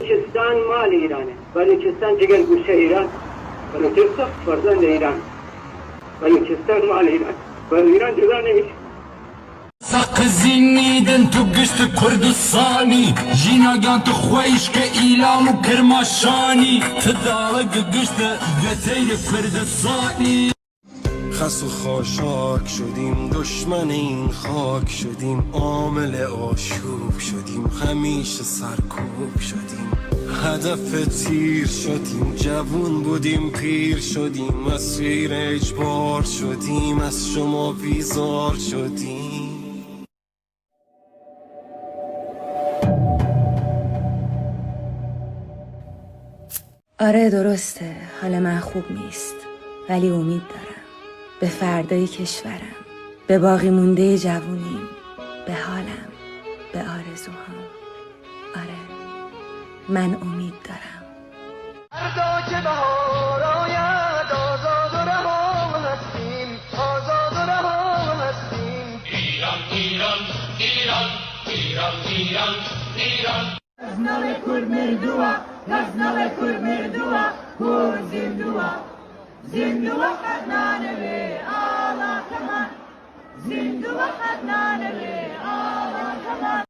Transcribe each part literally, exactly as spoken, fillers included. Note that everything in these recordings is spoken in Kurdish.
Baluchistan malê Îran e. Baluchistan ciger gûşe Îran. Baluchistan ferzendê Îran. Baluchistan malê Îran. Balu Îran cida neyê. Seqizînî din tu gişt Kurdistanî, jîna giyan tu xweyşke Îlam û Kirmaşanî, tu dawek gişt Beteyli Kurdistanî. خس و خاشاک شدیم، دشمن این خاک شدیم، عامل آشوب شدیم، همیشه سرکوب شدیم، هدف تیر شدیم، جوون بودیم پیر شدیم، اسیر اجبار شدیم، از شما بیزار شدیم. آره، درسته، حال من خوب نیست، ولی امید دارم به فردای کشورم، به باقی مونده جوونیم، به حالم، به آرزوهام. آره، من امید دارم. فردا که بهار آید، آزاد و رها هستیم، آزاد و رها هستیم. ایران، ایران، ایران، ایران، ایران، ایران، ایران. Navê Kurd mirduwa, nas navê Kurd mirduwa, Kurd zinduwa. Zinduwa qet nanewê ala keman. Zinduwa qet nanewê ala keman.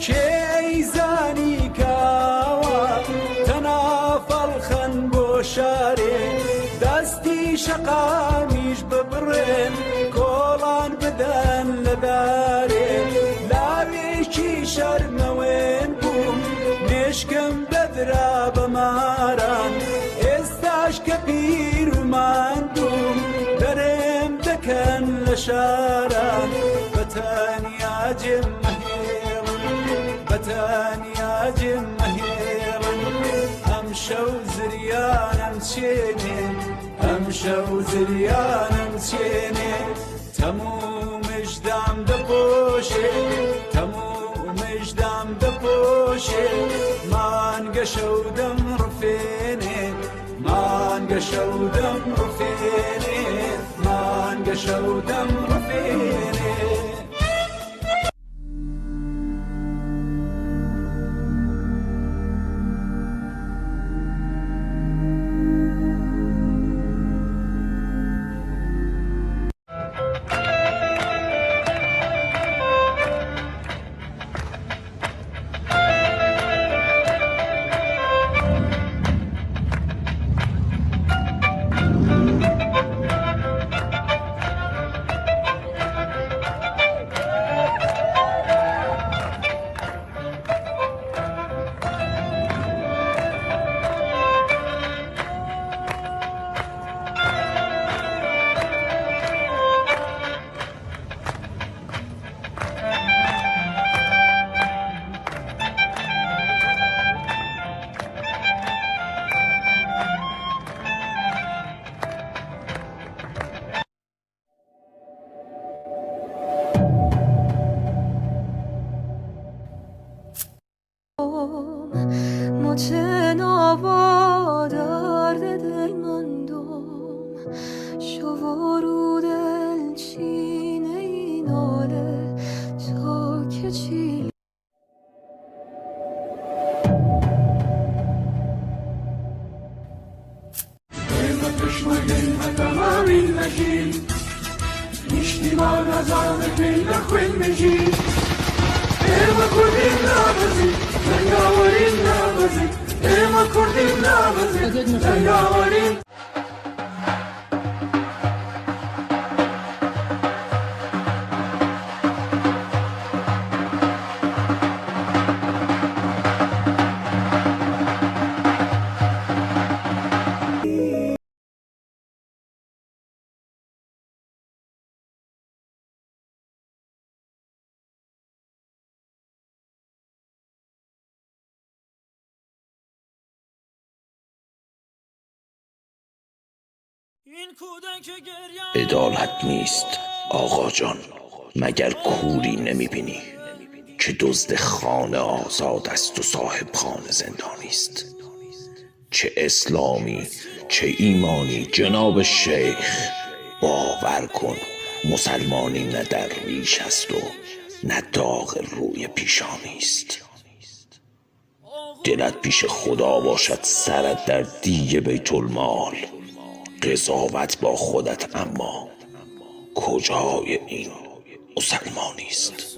کێ ئەیزانی کاوە تەنافەڵ خەن بۆ شارێ، دەستی شەقامیش ببڕێن، کۆڵان بدەن لە دارێ. لاوێکی شەرمەوێن بووم، مێشکم دەدرا بە ماران، ئێستاش کە پیر و ماندووم، دەرێم دەکەن لە شاران. بە تەنیا جێم مەهێڵن، بە تەنیا جێم مەهێڵن. ئەم شەو زریانم چێنێ، ئەم Ew ziryanim çênê, temû mijdam dipoşê, temû mijdam dipoşê, mange şew dem rifênê, mange şew dem rifênê, mange şew dem rifênê. Maçên ava derdê dil min dom, şavar û dil çîneyî nale, ta keçî. Ême pişmangên me temarîn nekin, niştîmana zanekên me xwên me jî. Ême kurdîn nabezî, cengawerîn nabezî. Ême kurdîn nabezî, cengawerîn. Edalet nîst, axacan, meger kûrî nemîbînî ki dozde xane azad est û sahib xane zindanî ist. Çi îslamî, çi îmanî, cenabê şeyx, bawer kun, muselmanî ne derwîş est û ne daxê rûyê pîşanî ist. دلت پیش خدا باشد، سرت در دیگ بیت‌المال. قضاوت با خودت، اما کجای این مسلمانی است؟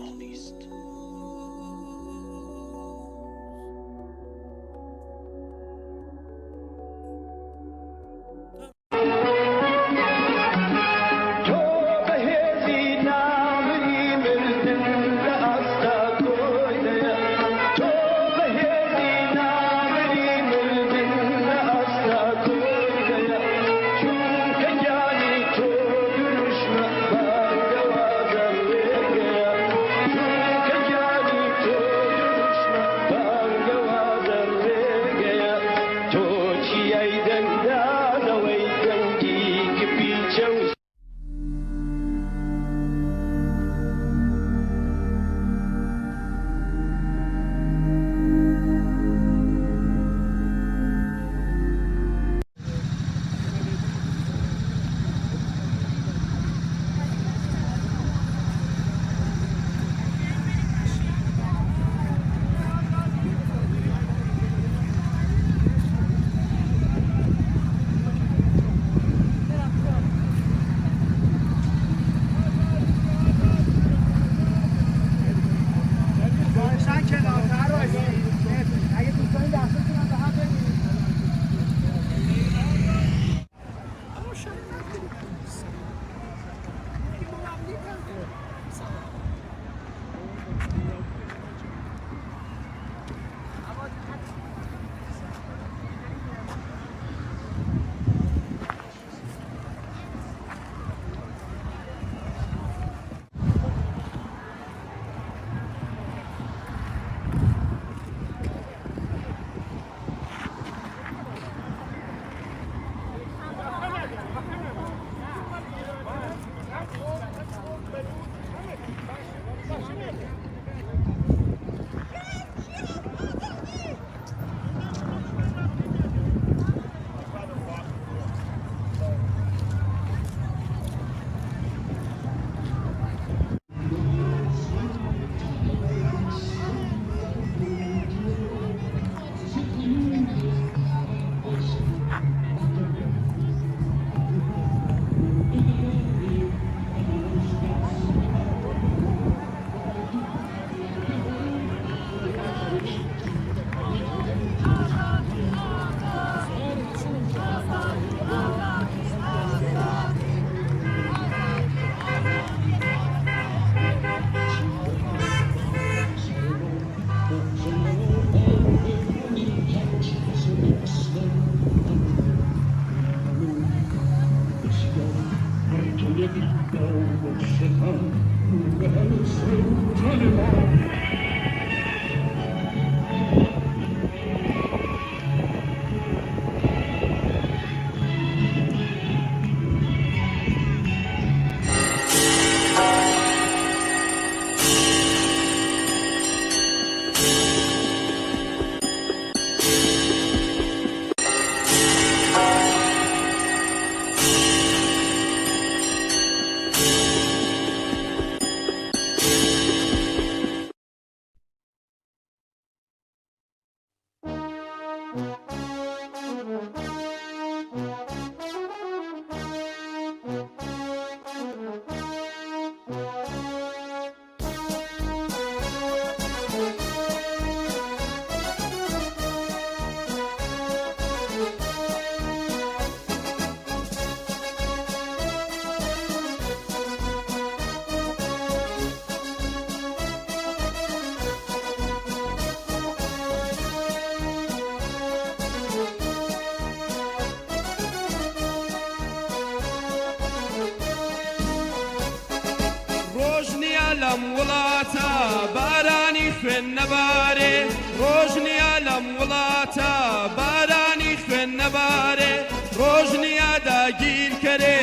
Rojniya lem wilata baranî xwên nebare. Rojniya lem wilata baranî xwên nebare. Rojniya dagîrkerê.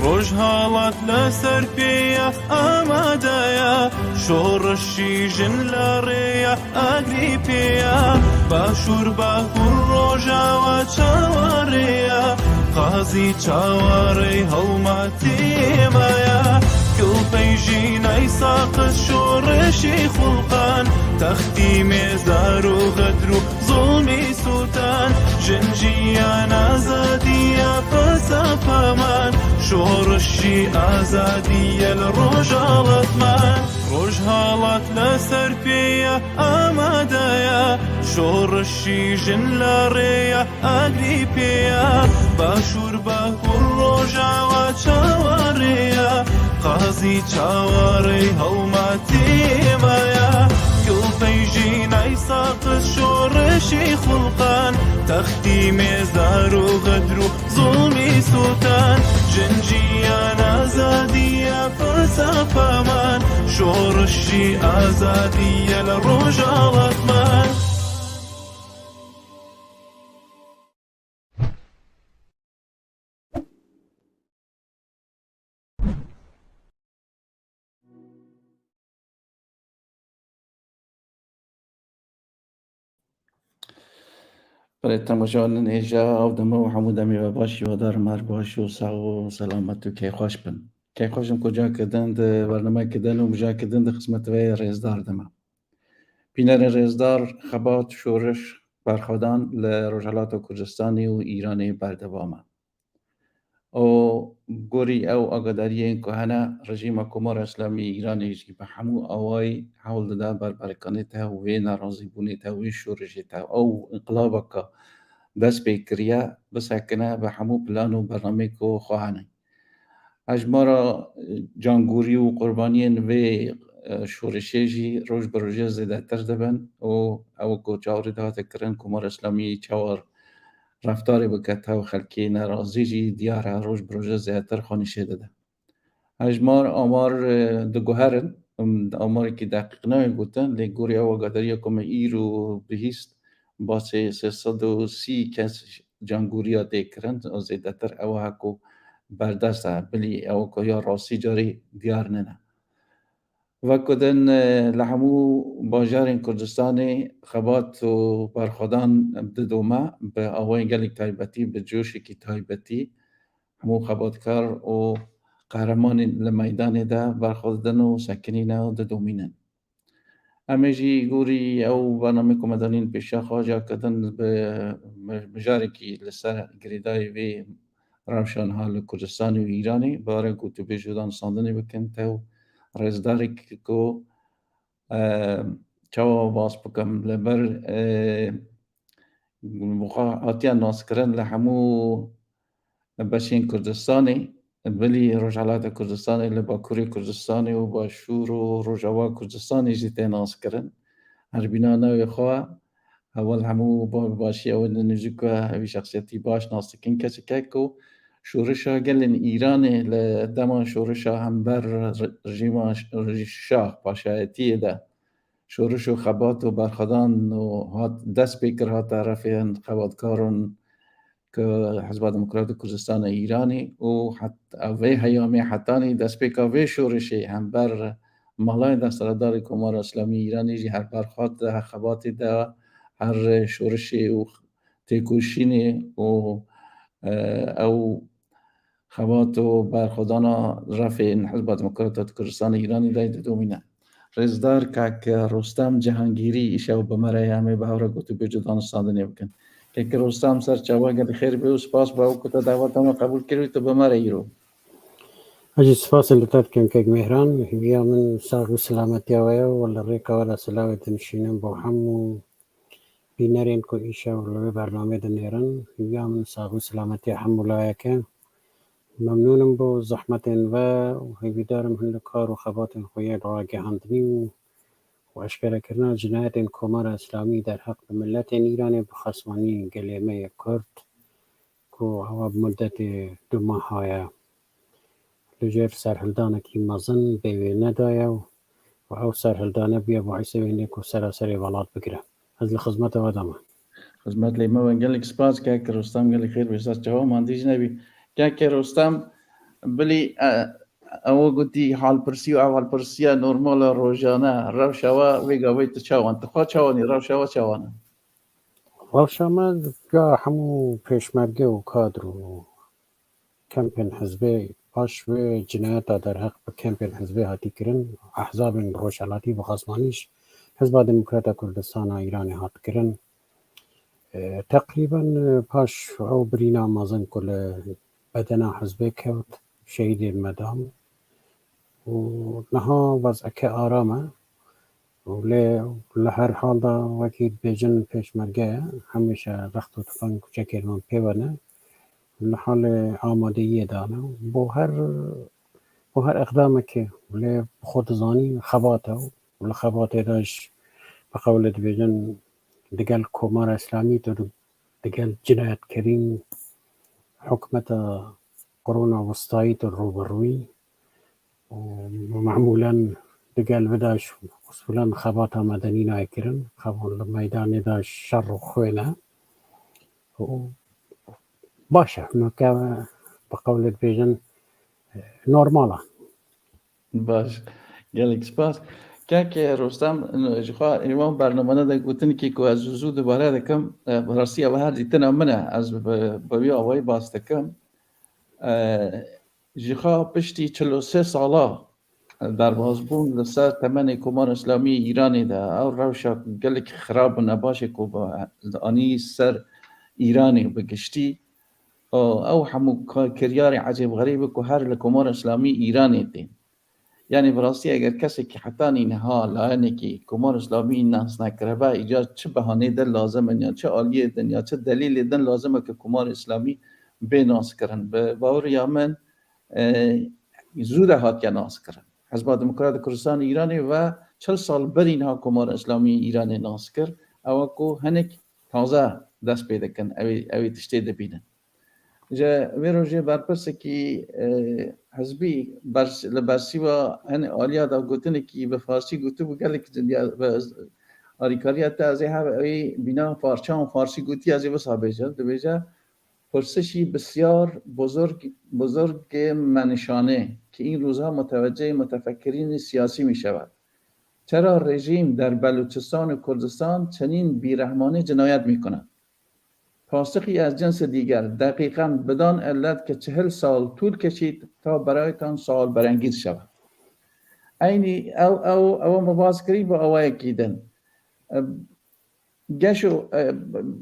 Rojhalat li ser pê ye, amade ye, şorişî jin li rê ye, Agrîpê ye. Başûr, Bakur, Rojawa çawa rê ye, qazî çawa rê helmatî me ye. Kulpey jî ney saqit şorişî xulqan, textî mêzdar û xedr û Zulmî Sûtan, jin, jiyan, azadiya, felsefe man, şorişî azadiye li Rojhalat man. Rojhalat li ser pê ye, amade ye, şorişî jin li rê ye, Agrîpê ye. Başûr, Bakur, Rojawa çawa rê ye, qazî çawa rê helmatî me ye. Kulpey jî ney saqit şorişî xulqan, textî mêzdar û xedr û zulmî Sûtan, jin, jiyan, azadiya, felsefe man, şorişî azadiye li Rojhalat man. Belê, temaşevanên hêja, ew dema û hemû demê we baş, hîwadar me her baş û sax û selamet û keyxweş bin. Keyxweş in ku cakê din di bernameyekê din û cakê din di xizmetê we yê rêzdar de me. Bînerên rêzdar, xebat, şoriş, berxwedan li Rojhilata Kurdistanê û Îranê berdewam e. Û gorî ew agadariyên ku hene, rejîma Komara Îslamî yê Îranê jî bi hemû awayî hewl dide berberkanê te û wê nerazîbûnê te, wê şorişê te, ew înqilabeke dest pê kiriye, bisekine bi hemû plan û bernameyê ku xwe hene. Hejmara, e, cangorî û qurbaniyên vê, e, şorişê jî roj bi rojê zêdetir dibin û ew ku çawa dihate kirin, Komara Îslamî çawa reftarê bike tev xelkê nerazî jî diyar e, roj bi roje zêdetir xwe nîşê dide. Hejmar amar, e, diguherin, em, amarekî deqîq nayê gotin, lê gorî ew agadariya ku me îro bihîst, basê sê sed û sî kes cangoriya tê kirin, zêdetir ew e ku berdest e, bilî ew ku ya rastî carî diyar nine. Wek ku din, e, li hemû bajarên Kurdistanê xebat û berxwedan didome bi awayên gelek taybetî, bi coşekî taybetî. Hemû xebatkar û qehremanên li meydanê de berxwe didin û sekinîne û didomînin. Em ê jî gorî ew bernameyê ku me danîn pêşiya xwe, ca kedin bi mi-, mijarekî li ser girêdayî vê rewşa niha li Kurdistanê û Îranê, bi were gotûbêj û danûstandinê bikin, tev rêzdarek ku, e, çawa bas bikim, li ber, e, bi xwe hatiye naskirin li hemû beşên Kurdistanê, bilî Rojhelata Kurdistanê, li Bakurê Kurdistanê û Başûr û Rojava Kurdistanê jî tê naskirin. Her bîna navê xwe, ewil hemû ba-, bi başî ew ê dinûjî ku evî şexsiyetî baş nas dikin, keseke ku şorişa gelên Îranê li dema şorişa hember re-, rejîma ş-, şah paşayetiyê de şoriş û xebat û berxwedan û hat, dest pê kir hate refên xebatkaran ku Hizba Demokratîk Kurdistana Îranê û het-, vê heyamê hetanî destpêka vê şorişê hember malayê desthilatdarê Komara Îslamî Îranê jî her berxwat de, her xebatê de, her şorişê û têkoşînê û, e, ew xebat û berxwedana refên Hizba Demokrata Kurdistana Îranê de didomîne. Rêzdar kak Rostem Cihangîrî îşev bi me re ye, em ê bi hev re gotûbêj û danûstandinê bikin. Kek Rostem, ser çava gelî xêr be û spas bo ew ku te daweta me qebûl kir û tu bi me re îro. Ez jî spasên li te dikim kek Mêhran. Hêviya min sax û silametiya we ye û li rêka we de silavê dinişînim bo hemû bînerên ku îşev li wê bernameyê dinêrin. Hêviya min sax û silametiya hemû layek e. Memnûn im bo zehmetên we û hêvîdar im hin li kar û xebatên xwe yên ragihandinî û, û eşkerekirina cinayetên Komara Îslamî derheq bi miletên Îranê, bi xasmanî gelê me yê Kurd, ku ewa bi mudetê du meha ye li jêr serhildanekî mezin bê wêne daye û, û ew serhildane bûye baîsê wê hênê ku seraserê welat bigire. Ez li xizmeta we de me. Xizmet lê me be. Gelek spas kek Rostem, gelek xêr be, ser çawa mandî jî nebî. Kek Rostem, bilî, e, ew gotî halpirsî û ev halpirsiya normal e rojane, rewşa we vê gavê tu çawan? Tu xwe çawanî, rewşa we çawan e? Rewşa me ya hemû pêşmerge û kadr û kempên hizbê, paş vê cinayeta derheq bi kempên hizbê hatî kirin, ehzabên rojhelatî bi xasmanî jî Hizba Demokrata Kurdistana Îranê hat kirin. E, teqrîben, e, paş ew birîna mezin ku li bedena hizbê kewt, şehîdên me dan û niha wezeke aram e. Û lê li her hal de wekî dibêjin pêşmerge ye, hemîşe rext û tufeng û çekên wan pê ve ne. Li halê amadeyiyê de ne. Bo her, bo her eqdamekê lê bi xwe dizanî xebat e û li xebatê de ji bi qewlê dibêjin digel Komara Îslamî tu digel cinayetkerîn hikûmeta qurûna westayî tu rûbirûyî. Û memûlen digel vê de ji usûlen xebata medenî nayê kirin, xebat li meydanê de şer û xwên e. Û baş e, meke bi qewlê dibêjin, normal e. Baş, gelek spas. Kek Rostem, ji xwe êvan bernamene de gotinekî ku ez zû zû dubare dikim, e, bi rastî ev her dîtina min e, ez bi, bi wî awayî bas dikim. E, Ji xwe piştî çil û sê sala derbasbûn li ser temenê Komara Îslamî Îranê de, ew rewşa gelek xirab û nebaş e ku bi, anî ser Îranê bi giştî, ew hemû ka-, kiryarê ecêbxerîb e ku her li Komara Îslamî Îranê tên. Yanî bi rastî eger kesekî hetanî niha layenekî Komara Îslamî nas nekiribe, îcar çi behanê din lazim in ya çi aliyê din ya çi delîlê din lazim e ku Komara Îslamî bê naskirin. Bi baweriya min, e, zû de hatiye naskirin. Hizba Demokratîk Kurdistanê Îranê ve çil sal berî niha Komara Îslamî Îranê nas kir. Ew e ku hinek taze dest pê dikin, ew ê, ew ê tiştê dibînin. Ji vê rojê berpirsekî, e, hizbî bers-, li bersîva hin aliya da gotinekî bi farsî gotibû, gelek dinya, bi alîkariya te ez ê hebe, ew ê bîna parçan farsî gotî, ez ê wisa bêjim, dibêje, Pirsişî bisyar buzurg, buzurg menişane ki in roza mutevecehê mutefekkirînê siyasî mîşevet. Çera rejîm der Beluçistan û Kurdistan çenîn bîrehmanî cinayet mîkune? Pasixî ez cinsi dîger, deqîqen bidan illet ki çehil sal tûl keşît ta beraytan sal berengîz şewe. Eynî ew, ew, ew me baz kirî bi awayekî din. Geşo, e,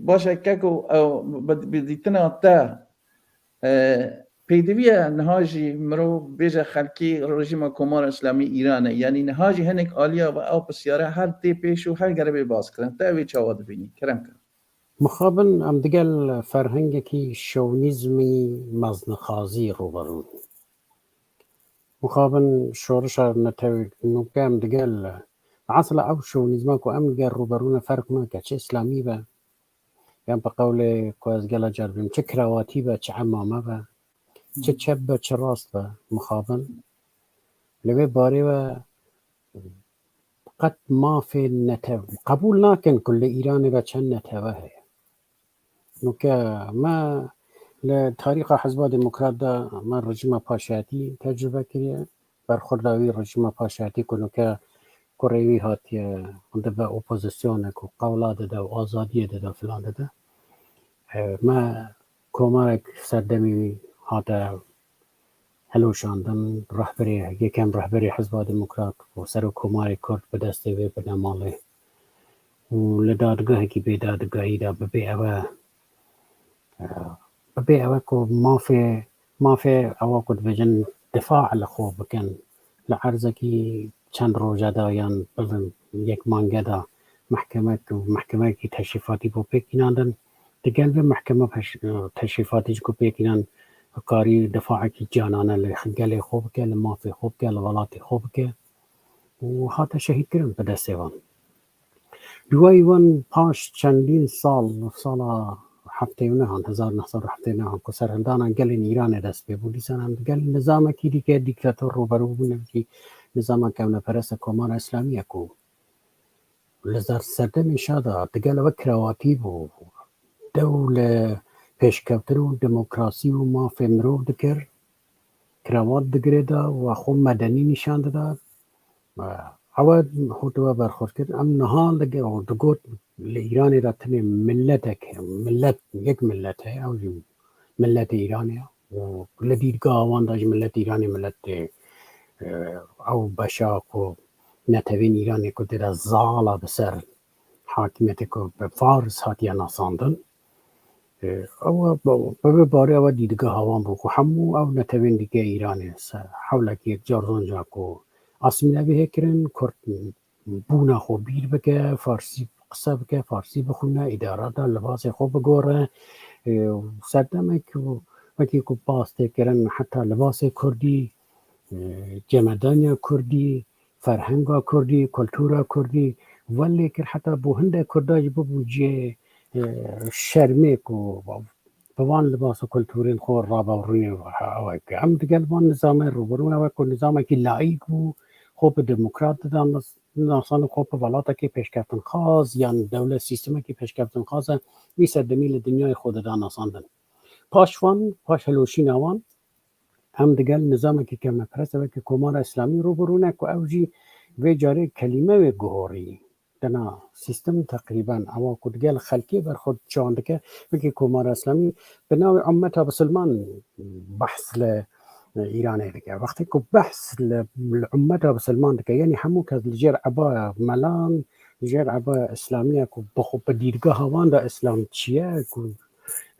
baş e, keko, e, bi, bi dîtina te, e, pêdivî ye niha jî mirov bêje xelkê rejîma Komara Îslamî Îran e. Yanî niha jî hinek aliya ve ew pisyare her tê pêş û her gere bê baskirin. Te wê çawa dibînî? Kerem ke. Mixabin em digel ferhengekî şovinîzmî meznixazî rûberû ne. Mixabin şorişa netewî nûke em digel, bi esla ew şovinîzma ku em digel rûberû ne ferq nake, çi îslamî be, yan bi qewlê ku ez gela car bîm, çi kirawatî be, çi emame be, çi çep be, çi rast be, mixabin. Li vê barê ve qet mafê netev qebûl nakin ku li Îranê de çend netewe heye. Nûke me li tarîxa Hizba Demokrat de me rejîma paşayetî tecrube kiriye. Berxurda wî rejîma paşayetî ku nûke kurê wî hatiye dibe opozîsyonê ku qewla dide û azadiyê dide filan dide. E, me komarek serdemî wî hate hilweşandin, rehberê, yekem rehberê Hizba Demokrat û Serokkomarê Kurd bi destê wê bine malê û li dadgehekî bêdadgehî de bibê ewe, e, bibê ewe ku mafê, mafê ewa ku dibêjin difa li xwe bikin, li erzekî çend roje de yan yek mange de mehkeme, mehkemeyekî teşrîfatî bo pêk înandin. Digel vê mehkeme peş-, teşrîfatî ji ku pêk înan karî difaekî canane li gelê xwe bike, li mafê xwe bike, li welatê xwe bike û hate şehîdkirin bi destê wan. Duwayî wan paş çendîn sal, sala heftê û nehan, hezar neh sed û heftê û nehan ku serhildana gelên Îranê dest pê bû, dîsan em digel nizamekî dîke dîktator rûberû bûne, wekî nizama kevneperest e Komara Îslamî ye ku li ser serdemê şa de digel wek kirawatî bû. Dew li pêşkevtin û demokrasî û mafê mirov dikir, kirawat digirêda û xwe medenî nîşan dida. Ew e hût we berxwedkir. Em niha dige û digot li Îranê de tenê miletek, milet, yek milet heye, ew jî miletê Îranê ye. Û li dîdgeha wan de jî miletê Îranê miletê, e, ew beşa ku netewên Îranê ku tê de zala bi ser hakimiyetê ku bi Fars hatiye nasandin. E, ew bi, bi vê barê ew dîdgeha wan bû ku hemû ew netewên dîke Îranê ser hewlekî yekcar zonca ku asîmîle bihê kirin, Kurd bûna xwe bîr bike, farsî qise bike, farsî bixwîne, îdara de libasê xwe bigore. E, û serdemek û wekî ku bas tê kirin, heta libasê kurdî, e, cemedaniya kurdî, ferhenga kurdî, kultura kurdî, welê kir heta bo hindek kurda jî bibû cihê, e, şermê ku bi van libas û kulturên xwe rabe û rûnê ew e ku em digel van nizamê rûbirû ne, wek ku nizamekî laîk bû, xwe bi demokrat dida nas-, nasandin, xwe bi welatekî pêşkeftinxwaz yan dewlet sîstemekî pêşkeftinxwaz e, wî serdemî li dinyayê xwe dida nasandin. Paş van, paş hilweşîna wan, em digel nizamekî kevneperest e, wekî Komara Îslamî rûbirû ne ku ew jî vê carê kelîme wê guhorî. Dina sîstem teqrîben ewa ku digel xelkê berxwe çand dike, wekî Komara Îslamî bi navê ummeta bisilman behs li Îranê dike. Wextê ku behs li, li ummeta bisilman dike, yanî hemû kes li jêr ebaya melan, li jêr ebaya îslamiya ku bi xwe, bi dîrgeha wan de îslam çi ye, ku,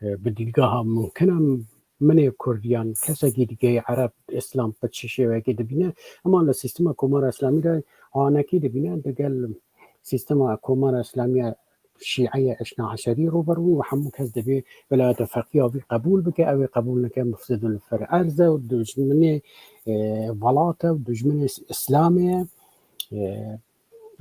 e, bi dîrgeha mumkin e, min ê kurd yan kesekî dîke yê ereb îslam bi çi şêweyekê dibîne, ema li sîstema Komara Îslamî de anekî dibîne, digel sîstema Komara Îslamî ya Şîeye Îsna Eşerî rûberû û hemû kes dibê welayeta feqîya wî qebûl bike, ew ê qebûl neke mufsidun li ser erz e û dijminê, e, welat e û dijminê Îslamê ye. E,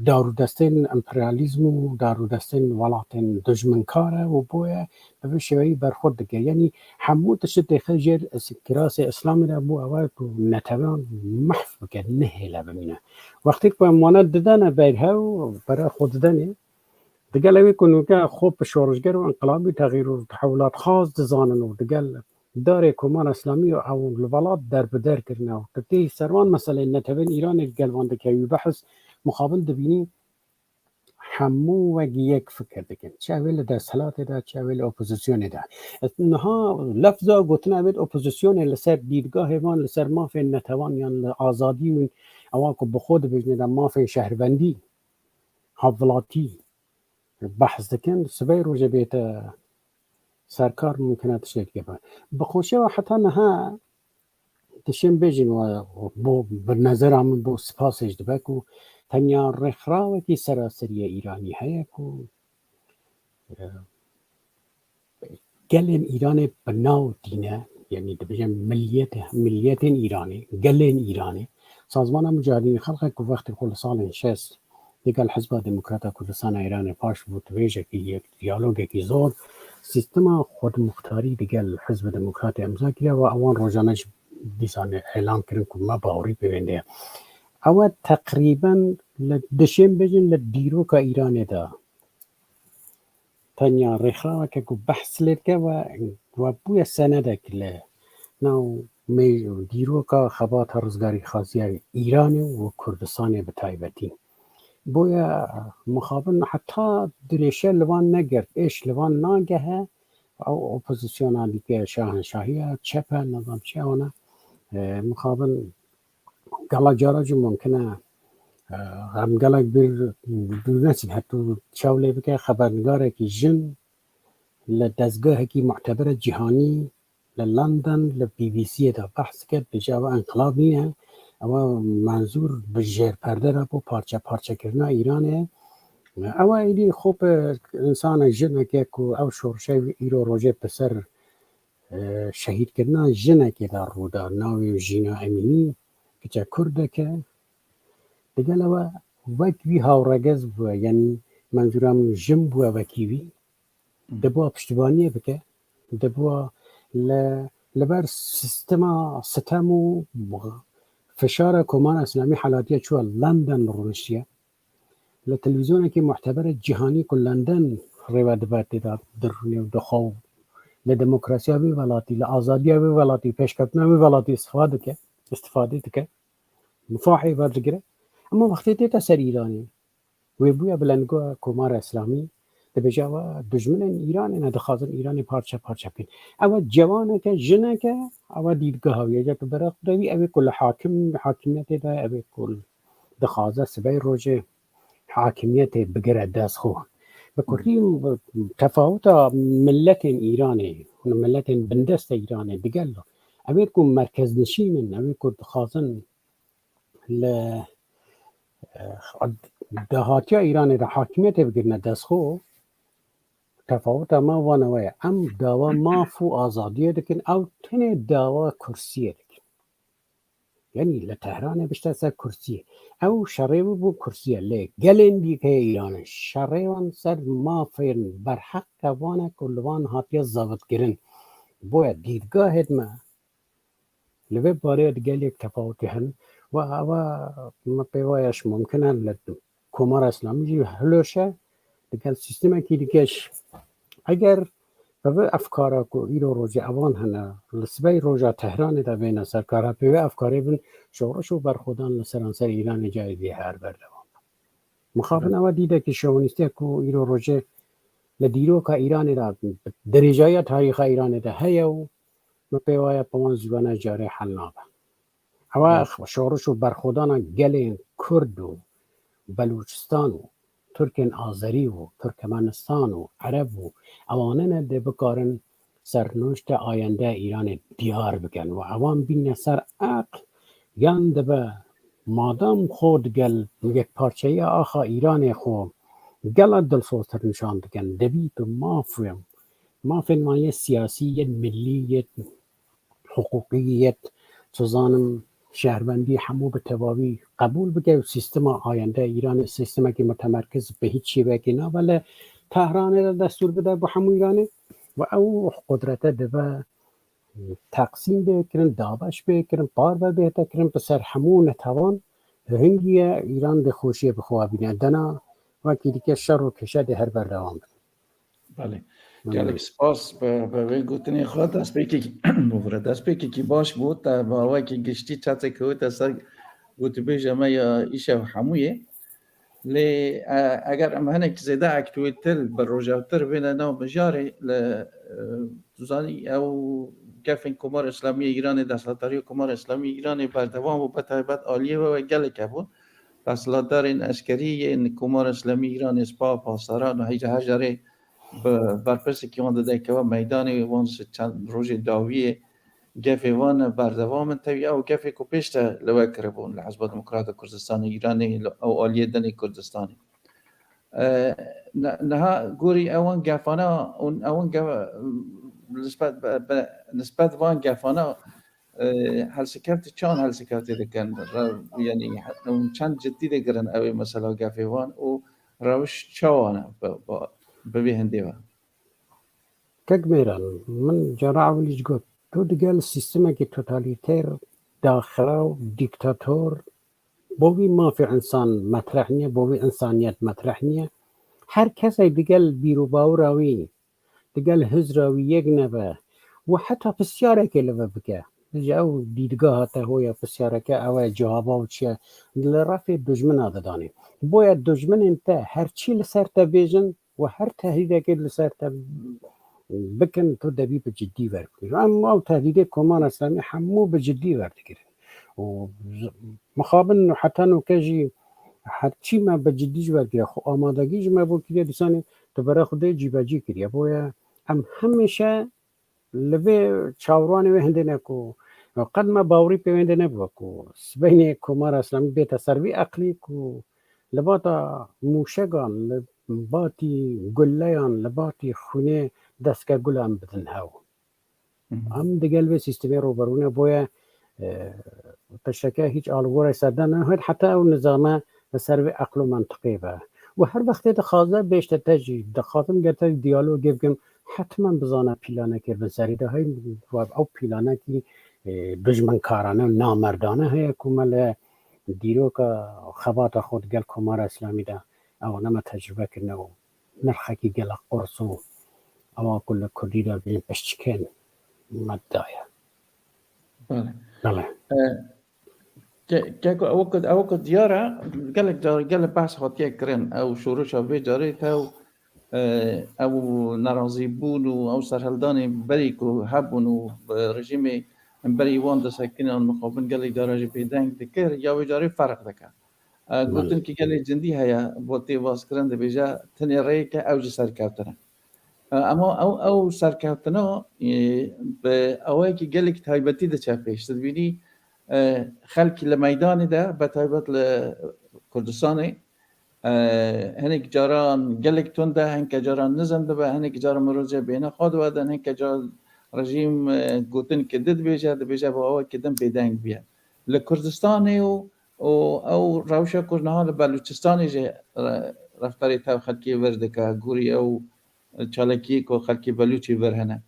darûdestên emperyalîzm û darûdestên welatên dijminkar e û boye bi vê şêweyî berxwe dike. Yanî hemû tişt dêxe jêr is-, kirasê Îslamê de bû ew e ku netewan mehf bike, nehêle bimîne. Wextê ku em wana didene berhev, bere xwe didenê, digel ewê ku nûke xwe bi şorişger û inqilabî, texîr û tehewilatxwaz dizanin û digel darê Komara Îslamî û ew li welat derbider kirine û tu tê ser wan meseleyên netewên Îranê digel wan dikevî behs, mixabin dibînî hemû wek yek fikir dikin. Çi ew ê li desthilatê de, çi ew ê li opozisyonê de. Niha lefza gotina ew ê opozisyonê li ser dîdgahê wan, li ser mafên netewan yan li azadî û ewa ku bi xwe dibêjine de mafên şehrvendî, hevlatî, behs dikin, sibê rojê bête serkar mumkin e tiştek dibe. Bi xweşiya heta niha dişên bêjin we bo, bi nezera min bo spasê ji dibe ku tenya rêxrawekî seraserî ye Îranî heye ku, e, gelên Îranê bi nav tîne, yanî dibêjin miliyetê, miliyetên Îranê, gelên Îranê, Sazmana Mucahidînê Xelqê ku wextê xwe li salên şêst digel Hizba Demokrata Kurdistana Îranê paş bû, tu vêjekî yek diyalogekî zor, sîstema xwedmuxtarî digel Hizba Demokratê emza kiriye û ewan rojane ji dîsanê elan kirin ku me bawerî pê wê neye. Ew e teqrîben li dişên bêjin li dîroka Îranê de tenya rêxraweke ku behs lê dike we, we bûye senedek li nav mê-, dîroka xebata rizgarîxaziya Îranê û Kurdistanê bi taybetî. Boye mixabin heta dirêşe li van negirt, êş li van nagehe, ew opozisyona dike, şahenşahiya çep e, nizam çi ewana, e, mixabin gela cara jî mumkin e, e, em gelek bir dûr neçin. Hetû çaw lê bike, xebernigarekî jin li dezgehekî mu'tebere cîhanî li London li B B C'yê de behs dike, dibêje ew inqilab nîne, ew menzûr bi jêrperde re bû, parçe parçekirina Îranê. Ew êdî xwe bi insana jineke ku ew şorşe îro rojê bi ser e, şehîdkirina jinekê de rû da, navê Jîna Emînî, kiçe Kurdek e. Digel ew e wek wî hawregez bûye, yanî menzûra min jin bûye wekî wî. Dibûya piştivaniyê bike, dibûya li, li ber sîstema sitem û fişara Komara Îslamî helatiye çûye London rûniştiye. Li televîzyonekî mu'tebere cîhanî ku London rêve dibe tê de dirûnê û dixwe û li demokrasiya vê welatî, li azadiya vê welatî, pêşketina vê welatî îstifa dike, îstifadê dike, mifahê werdigire. Ema wextê tête ser Îranê, wê bûye bilendgoha Komara Îslamî, dibêje ew dijminên Îranê ne, dixwazin Îranê parçe parçe bikin. Ew cewaneke, jineke, ew dîdgeha wî ye. Eger tu bere xwe de wî, ew ê ku li hakim, hakimiyetê de, ew ê ku dixwaze sibey rojê hakimiyetê bigire dest xwe. Bi kurdî, tefawuta miletên Îranê, miletên bindesta Îranê digel, ew ê ku merkeznişîn in, ew ê ku dixwazin li, eh, dahatiya Îranê de hakimiyetê bigirine dest xwe, tefawuta me wan ew e. Em dawa maf û azadiyê dikin, ew tenê dawa kursiyê dikin. Yanî li Tehranê bişte ser kursiyê. Ew şerê wî bû kursiyê, lê gelên dîkeyê Îranê şerê wan ser mafên berheq e, wan e ku li wan hatiye zevitkirin. Boye dîdgahê me li vê barê de gelek tefawutê hene. Wa ewa me pê waya ji mumkin e li Komara Îslamî jî hilweşe, digel sîstemekî dike jî. Eger bi vê efkara ku îro rojê ewan hene, li sibey roja Tehranê de bêne ser kar, bi vê efkarê bin şoreş û berxwedan li seranser Îranê carê dî her berdewam be. Mixabin ewa dîdekî şovinîstî ye ku îro rojê li dîroka Îranê de bi dirêjayiya tarîxa Îranê de heye û min pê waya bi wan zû ve ne carê hel nabe. Ewa şoreş û berxwedana gelên Kurd û Belûçistan û Tirkên Azerî û Tirkmenistan û Ereb û ewane ne dê bikarin sernuşte ayende Îranê diyar bikin û ewan bîne ser eql yan dibe madam xwe digel yekparçeyiya axa Îranê xwe gela dilsoztir nîşan dikin, dibî tu mafên, mafên wan yê siyasî, yê milî, yê hiqûqî, yê, tu zanim, şehrwendî hemû bi tevawî qebûl bike û sîstema ayende Îranê sîstemekî mutemerkiz bi hiç şêwekê nabe li Tehranê de destûr bide bo hemû Îranê û ew qudrete dibe teqsîm bê kirin, dabeş bê kirin, parve bihête kirin bi ser hemû netewan. Hingî ye Îran dê xweşiyê bi xwe bîne. Dena wekî dike şer û kêşe dê her berdewam bin. Belê. Gelek spas bi, bi vê gotinê xwe destpêkekî bixure. Destpêkekî baş bû. Te bi awekî giştî çetê kewite ser gotûbêja me ya îşev hemûyê. Lê e, eger em hinek zêde aktuêtir bi rojevtir bêne nav mijarê li e, tu zanî ew gefên Komara Îslamî ya Îranê, desthilatdariya Komara Îslamî ya Îranê berdewam bû, bi taybet aliyê we, we gelek hebûn. Desthilatdarên eskerî yên Komara Îslamî Îranê, spa, pasaran û heyce her carê bi berpirsekî wan dide keve meydanê, wan ji çend rojê dawiyê gefê wan berdewam in. Tevî ew gefê ku pêş de li we kiribûn li Hizba Demokrata Kurdistana Îranê, li ew aliyê din ê Kurdistanê. E, ne- niha gorî ewan gefana û ewan gef, nisbet be, be, nisbet van gefana e, helsikevtî çan helsikevtî dikin? Re, yanî hûn çend ciddî digirin ew ê mesela gefê wan û rewiş çawa ne bi, bi, bi vî hindê ve? Kek Mêran, min cara ewilî jî got, tu digel sîstemekî totalîter, daxiraw, dîktator, bo vî mafê însan metreh niye, bo vî însaniyet metreh niye. Her kesek digel bîr û bawira wî, digel hizra wî yek nebe û heta pisyareke li vir bike. Ji ew dîdgeha te hoya pisyareke ew e, cihaba û çi ye, li refê dujmina didanê. Boye dujminên te her çî li ser te bêjin, û her tehdîdekê li ser te bikin, tu debî bi ciddî werdigirî. Em ew tehdîdê Komara Îslamî hemû bi ciddî werdigirin. Û mixabin û heta noke jî her çî me bi ciddî ji wergire xwe amadegî ji me bo kiriye, dîsanê tu bere xwe dê cîbecî kiriye. Boye em hemêşe li vê çawiranê wê hindê ne ku qet me bawerî pê wê hindê nebû ku sibeynê Komara Îslamî bête ser vî eqlî ku li bata mûşegan, li batî gulleyan, li batî xwînê destke gula em bidin hew. Em digel vê sîstemê rûberû ne, boye e, tişteke hîç alîgorê serde nehêt heta ew nizame li ser vê eql û mentiqê be. Û her wextê dixwaze bêjte te jî, dixwazim ger te diyalogê bikim, hetmen bizane pîlanekê bin serî de heye, ew pîlanekî e, dijminkarane û namerdane heye ku me li dîroka xebata xwe digel Komara Îslamî de ewana me tecrûbe kirine û nirxekî gelek qurs û ewa ku li kurdî de bêjin piştçikên me daye. Belê. Belê. E, ke- Keko ew ku ew ku diyar e, gelek car gelek behs hatiye kirin. Ew şoreşa vê carê tew e, ew nerazîbûn û ew serhildanê berî ku hebûn û bi rejîmê berî wan disekinin an mixabin gelek cara jî bêdeng dikir, ya wê carê ferq dike. E, gotin ki gelê cindî heye, bo tê vaskirin dibêje, tenê rêyeke ew jî serkeftin e. E, ema ew, ew serkeftina, e, bi awayekî gelek taybetî diçe pêş. Tu dibînî, e, xelkî li meydanê de, bi taybet li Kurdistanê, e, hinek caran gelek tund e, hinke caran nizam dibe, hinek caran mirov jê bêhna xwe diwedin, hinke caran rejîm, e, gotin ki di dibêje, dibêje bi awayekî din bêdeng bûye. Li Kurdistanê û û ew rewşa ku niha li Belûçistanê jî re-, reftarê tev xelkê vir dike, gorî ew çalakiyê ku xelkê Belûçê vir hene.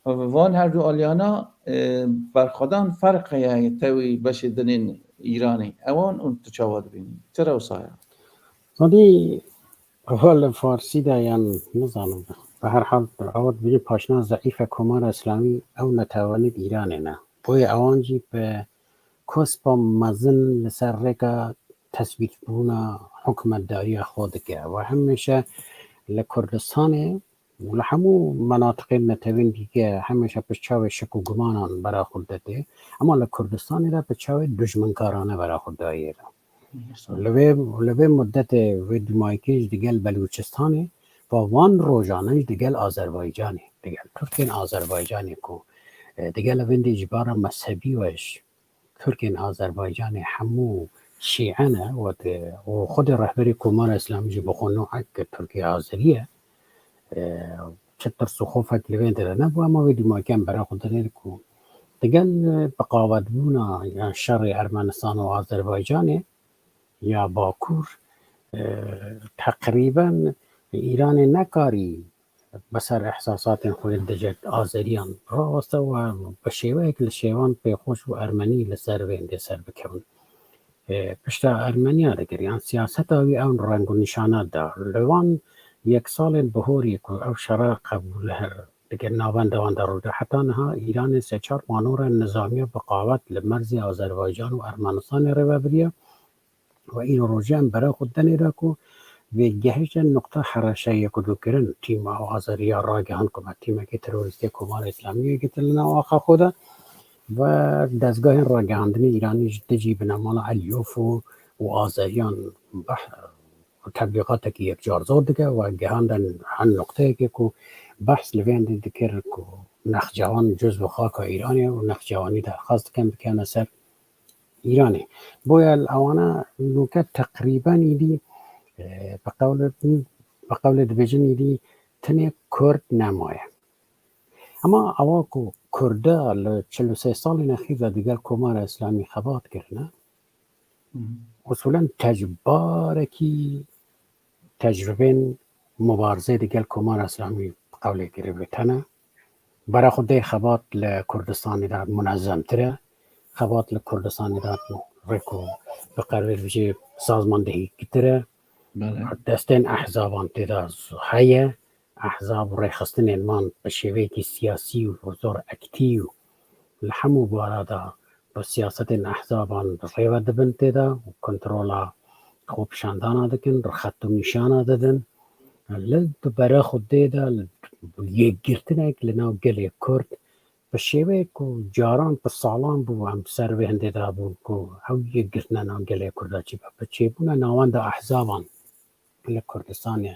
Van her du aliyana, e, berxwedan ferq heye tewî beşê dinên Îranê. Ewan û tu çawa dibînî? Çi rewsa ye? Zanî, ewa li Farsî de yan nizanim. Bi her hal, ewa dibînî paşna zeîf e Komara Îslamî ew netewanî di Îranê ne. Boye ewan jî bi kospa mezin li ser rêka tesbîtbûna hikûmetdariya xwe dike. Ew hemêşe li Kurdistanê û li hemû menatiqên netewên dîge hemêşe bi çavê şik û gumanan bera xwe didê. Ema li Kurdistanê de bi çavê dijminkarane bera xwe dayê de. Li vê, li vê mudetê vê dûmayîkê jî digel Belûçistanê, va van rojane jî digel Azerbaycanê, digel Tirkên Azerbaycanê ku, e, digel evên dê ji bara mezhebî we jî Tirkên Azerbaycanê hemû şîe ne, wek, e, û xwedê rehberê Komara Îslamî jî bi xwe nû hek Tirkê Azerî ye. E, çi tirs û xofek li vê derê nebû, ema vê dûmayîkê em bera xwe dinê ku Digel biqawetbûna ya şerê Ermenistan û Azerbaycanê ya Bakur, e, teqrîben Îranê nekarî bi ser ihsasatên xwe yên dijî Azeriyan raweste û bi şêweyek li şêwan pêxweş û ermenî li ser vê hindê ser bikevin. E, pişta Ermeniya digiriyan siyaseta wî ew reng û nîşana da. Li van yek salên bihorî ku ew şera qebûl dike navenda wan de rû da. Heta niha Îranê sê çar manora nizamiya bi qawet li merzê Azerbaycan û Ermenistanê rêve biriye. Ve îro rojê em bera xwe denê de ku vê gehişte nuqta hereşeyê ku dukirin tîma Azeriya ragihand ku me tîmekê terorîstê Komara Îslamiyê girtin li nav axa xwe de ve dezgahên ragihandinê Îranî ji dijî binemala Elyof û, û Azeriyan beh-, teblîqatekî yekcarzor dike ve gihanden hen nuqteyekê ku behs li vê hindê dikir ku nexcewan cuzv û xaka Îranê û nexcewanî derxwaz dikin bikevne ser Îranê. Boya li ewana nûke teqrîben îdî, e, bi qewlê, bi qewlê dibêjin îdî tenê Kurd nemaye. Ema ewa ku Kurda li çil û sê salên exîr de digel Komara Îslamî xebat kirine, usulen tecbarekî tecrubên mubarizê digel Komara Îslamî bi qewlê girêvî tene. Bera xwe dê xebat li Kurdistanê de munezemtir e. Xebat li Kurdistanê de rêk û bi qervê vijê sazmandehîtir e. Belê. Destên ehzaban tê de heye. Ehzab û rêxistinên wan bi şêweyekî siyasî û zor ektî û li hemû bara de bi siyasetên ehzaban rêve dibin tê de û kontrola xwe pişandana dikin, xet û nîşana didin. Li di bera xwe dê de li yekgirtinek li nav gelê Kurd bi şêweyek ku caran bi salan bû em ser vê hindê de bûn ku ew yekgirtina nav gelê Kurda çi be. Bi çêbûna navenda ehzaban li Kurdistanê